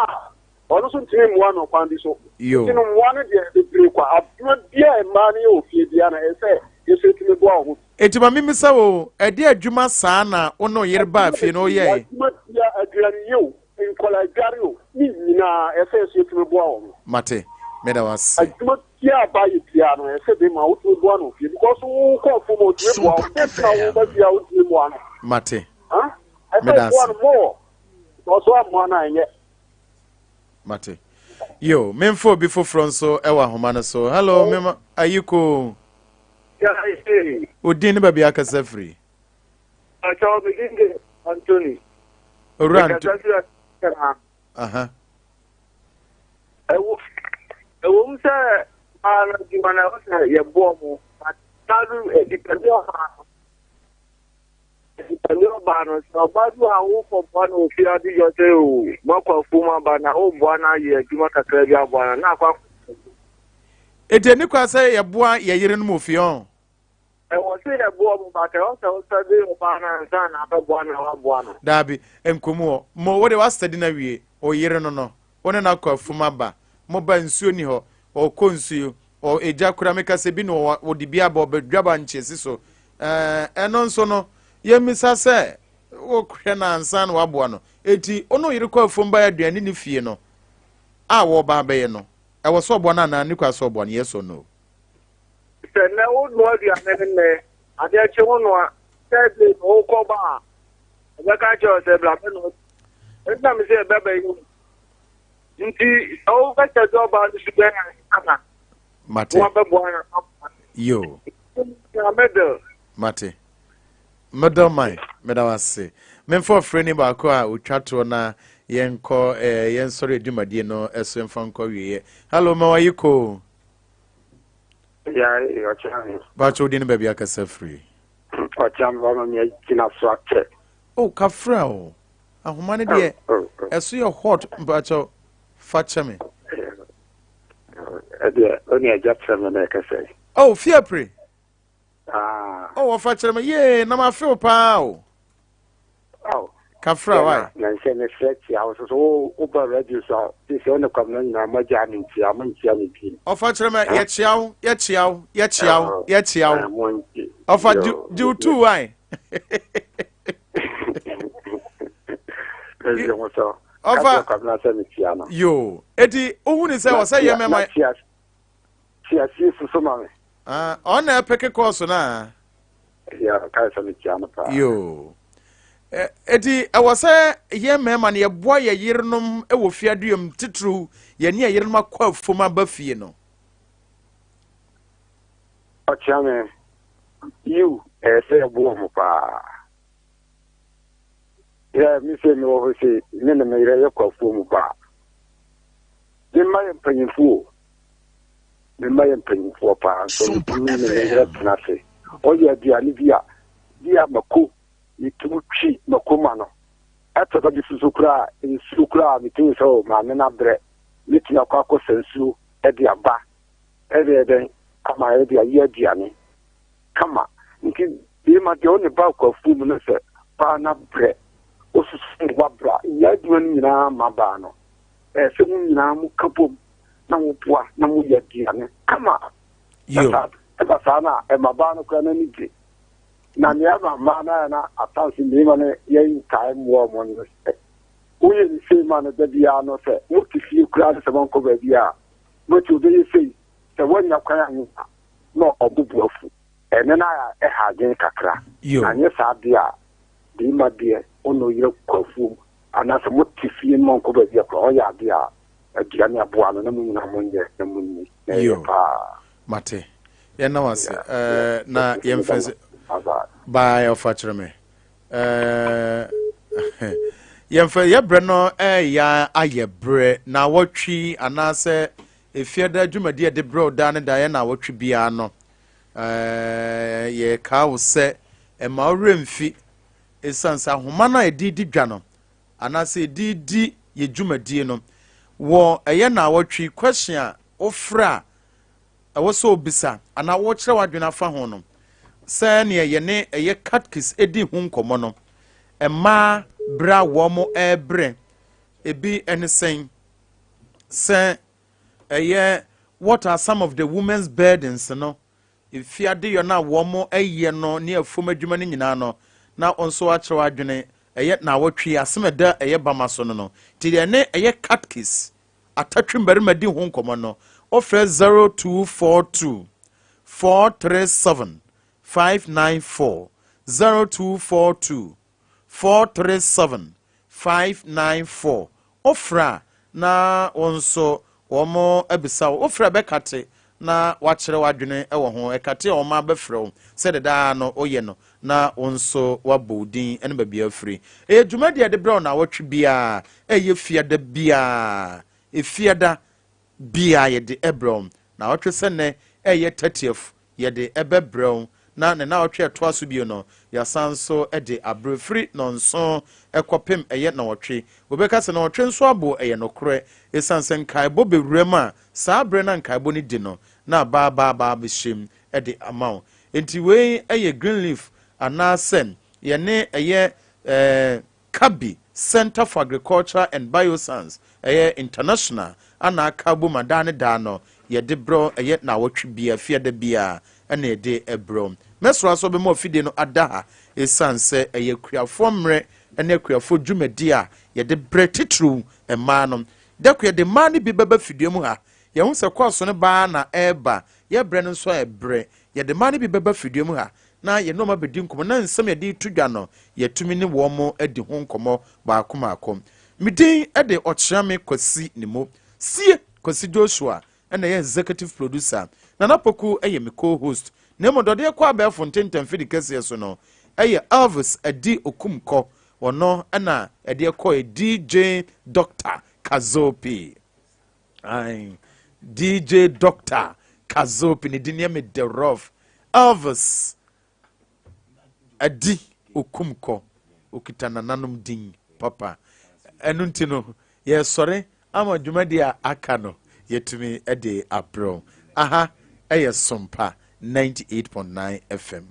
ɔno nso ntumi mmoa me ɔkwan bi so. Yo. Nti no mmoa no deɛ bebree kwa. Adwuma biara a mmaa no yɛ wɔ fie biara no, ɛsɛ sɛ yɛn nso yɛtumi boa wɔn. Enti ma mimmisa wo, ɛdeɛn adwuma saa na wo ne wo yere baa fie no woyɛe? Adwuma biara, aduane yɛ o, nkwadaa adware o, ne nyinaa ɛsɛ sɛ yɛn nso yɛtumi boa wɔn. Mate, meda wo ase. Adwuma biara a ɔbaa yɛ biara no, ɛsɛ sɛ bɛrima wotumi boa no wɔ fie because wokɔ afuom a ɔtumi boa wo, dɛn nti na woba fie a wontumi mmoa no? Mate, Huh? Ɛsɛ sɛ meda woboa ase. no more because woammoa no a ɛnyɛ. Mate. Yo, memfa obi foforɔ nso wɔ ahoma no so. Hello, mema ayiko. Wo din ne baabi akasa firi? Ɔkyɛw me din de Anthony. Owura Anthony. Mekasa firi Asɛm Aha. Ɛwɔ ɛwɔ mu sɛ maa no adwuma no ɛwɔ sɛ yɛboɔ mo but saa no ɛdipɛndi ɔbaa no ɛdipɛndi ɔbaa no sɛ ɔbaa bi wɔ a wokɔ boa no wɔ fie ade yɔ sɛ o moakɔ afuom aba na woboa no ayɛ adwuma kakra bi aboa no na akɔ akɔ Enti ɛni kwan sɛ yɛboa yɛ yerenom wɔ fie ɔn? Ɛwɔ sɛ yɛboa wɔn but ɛwɔ sɛ wosɛbe ɔbaa no ansa na abɛboa no na waboa no. Daabi, nkɔmu hɔ. Mo, wo de w'asɛde no awie, wo yere no no, wo ne no akɔ afum aba, mo ba nsuo ni hɔ, ɔkɔ nsuo, ɔ, egya kura meka sɛ bi na ɔwɔ, ɔde bi aba, ɔbɛdwa ba nkyɛsi so. Ɛɛ, ɛno nso no, yɛmmisa sɛ, wohwɛ no ansa na waboa no. Enti, wo ne wo yere kɔ afum ba aduane ne fie no, a wɔreba abɛyɛ no, Ɛwɔ sɛ ɔboa no anaa ne kwan sɛ ɔboa no? Yes or no? Sɛ nnɛ wonoa aduane no nnɛ, adeɛ kye wonoa, Thursday no wokɔ ba a, ɔbɛka akyerɛ wo sɛ bra bɛnoa bi. Nti na mese ɛbɛba yi mu. Nti sɛ wobɛhyɛ sɛ ɔbaa no su bɛn ansa na Mate. woabɛboa no aboa no. Yo. Na middle. Mate. Middle man, meda wo ase. Memfa ɔfrɛni baako a ɔtwa toɔ na yɛnkɔ eh, yɛnsɔre adwumadie no so mfa nkɔ wieɛ. Hello, Mawayi ko. Ya, ɔkyea me. Baakyɛ wodi ne baabi akasa firi. Ɔkyea me bama me agyina so akyɛ. Oh, kafra o. Ahoma no deɛ, oh, oh, oh. ɛso yɛ hot mpakyɛ fa kyɛ me. Ɛdeɛ, ɔne agya kyerɛ me na ɛkasa yi. Oh, fiapre. Ah. Oh, wɔfa kyerɛ me yee na ma feel paa o. Oh. Kafra why? Na nhyɛ me frɛ tia wo so so wo wo ba radio so a ti sɛ ɔne kwamina nyinaa mo agya me ntia mo ntia me bi. Ɔfa kyerɛ me yɛkyia wo yɛkyia wo yɛkyia wo yɛkyia wo. Ɔfa di wo tu why? Ɔfa kwamina sɛ me tia no. Yo, eti ohun sɛ ɔsɛ yɛ mɛma. Tia sie soso ma me. Ah, ɔn na ɛpeke kɔɔso no a. Yeah, kae sɛ mekyia no paa. Yoo. Eti ɛwɔ sɛ yɛn mmarima no yɛboa yɛn yerenom wɔ fie aduam titiriw yɛne yɛn yerenom akɔ afuom aba fie no. Ɔkyea me. Yiw, ɛyɛ sɛ yɛboa wɔn paa. Yɛ me sɛ mewɔ hɔ sei, me ne me yerɛ yɛkɔ afuom ba a, me mma yɛ mpanyimfo o. Me mma yɛ mpanyimfoɔ paa, nso metumi ne me yerɛ tena ase. Ɔyɛ aduane bi a, bi a mako, metumi twi mako ma no. Ɛtɔ da bi soso koraa a, nsuo koraa metumi sɛ o maame no abrɛ, metumi akɔ akɔsa nsuo de aba ɛde dɛn ama yɛde ayɛ aduane kama. Nti bɛrima deɛ ɔne ba kɔ afuo mu no sɛ baa no abrɛ, osusu ne wabra, nyɛ adwuma no nyinaa ma baa no. Ɛyɛ sɛ mo nyinaa mo ka bom na moboa na moyɛ aduane kama. Ɛba saa no a, ɛma baa no koraa n'ani gye. Na nea ɛma mmaa no ayɛ na atanse mmarima no yɛntae mmoa wɔn no sɛ woyɛ ne sei ma no da biara no sɛ mote fie koraa no sɛ monkɔ baabi a mote obɛyɛ sei sɛ woanya kwan anyɛ a na ɔbo bo afu. Ɛno no ayɛ a ɛha adwene kakra. Anyɛ saa deɛ a barima deɛ wo ne wo yere kɔ afuom anaasɛ mote fie no monkɔ baabi a koraa ɔyɛ adeɛ a aduane aboa no na mo nyinaa monyɛ na monni na ɛyɛ paa. Mate. Yɛnna wo ase. Eh, na yɛmfa sɛ bye ɔfa kyerɛ me. Eh, yɛmfa yɛbrɛ no ɛyɛ ayɛ berɛ na wɔtwe anaasɛ efiada dwumadi a ɛde brɛ ɔdaa ne da yɛ na wɔtwe biara no. Eh, yɛkaa wo sɛ ɛma wo werɛ mfi ɛsiane sɛ ahoma no a ɛde di dwa no anaasɛ ɛde di yɛ dwumadie no wɔ ɛyɛ naawɔtwe question a wofrɛ a ɛwɔ sɛ obisa anaa wokyerɛ w'adwene afa ho no, sɛnea yɛne ɛyɛ catkis di ho nkɔmmɔ no, mmaa berɛ a wɔn ɛrebrɛ ebi ne sɛn sɛ ɛyɛ what are some of the women's burdens no efi adeyɔ no a wɔn ɛyɛ no ne afuom adwuma no nyinaa no na wɔn nso akyerɛ w'adwene ɛyɛ naawɔtwe asɛm ɛda ɛyɛ bama so no no nti deɛ ne ɛyɛ catkis Atatwe mmarima di ho nkɔmmɔ no, wofrɛ 0242 437 594, 0242 437 594. Wofrɛ a na wo nso wɔn abisa wo. Wofrɛ a bɛkate na wakyerɛ w'adwene wɔ ho. Ɛkate a wɔn abɛfrɛ wo sɛdeɛ daa no woyɛ no na wo nso woabɔ wo din ne baabi a afiri. Ɛyɛ dwumadi a yɛde brɛ wo naawɔtwe biara, ɛyɛ fiada biara, efiada biara yɛde brɛ wo. Naawɔtwe sɛ nnɛ ɛyɛ 30th yɛde ɛbɛbrɛ wo na ne naawɔtwe a ɛtoa so bio no yɛasan nso de abrɛ firi nɔnson kɔpem ɛyɛ nɔwɔtwe. Wobɛka sɛ nɔwɔtwe nso abo ɛyɛ nokorɛ ɛsiane sɛ nkaebɔ bɛwura mu a saa berɛ no a nkaebɔ no di no na aba aba aba abɛhyɛm de ama wo. Enti wei yɛ Greenleaf anaasɛ yɛne ɛyɛ eh, Kabi Center for Agricultural and Bioscience ɛyɛ international ana aka bom a daa ne daa no yɛde brɛ ɛyɛ naawɔtwe bia fiada bia ɛna yɛde brɛ. Mɛsrɛ sɛ ɔbɛma afidie no ada ha ɛsiane sɛ ɛyɛ akuafoɔ mmerɛ ne akuafoɔ dwumadi a yɛde brɛ titiriw mmaa no. Dako yɛde mmaa no bi bɛba fidua mu ha. Yɛhu sɛ kɔɔso no baa na ɛreba Yɛn berɛ no nso ayɛ berɛ. Yɛde mmaa no bi bɛba fidua mu ha na yɛne wɔn abɛdi nkɔmmɔ na nsɛm yɛde reto dwa no, yɛatumi ne wɔn adi ho nkɔmmɔ baako mmaako. Me din de Ɔkyeame Kwasi Nimo. Sie Kwasi Joshua na ɛyɛ executive producer. Nana Poku yɛ me co-host. Na mmom dɔdeɛ kɔ abɛɛfo ntentan fidi kɛseɛ so no yɛ Elvis Adi Okumkɔ. Ɔno na ɛdeɛ kɔɛ DJ Doctor Kazopi. Aye. DJ Doctor Kazopi ne din yɛ me the rough. Elvis Adi Okumkɔ okita nananom din papa. Ɛno nti no yɛsɔre ama dwumadi a aka no yɛtumi de abrɛw. Aha ɛyɛ Sompa 98.9 FM.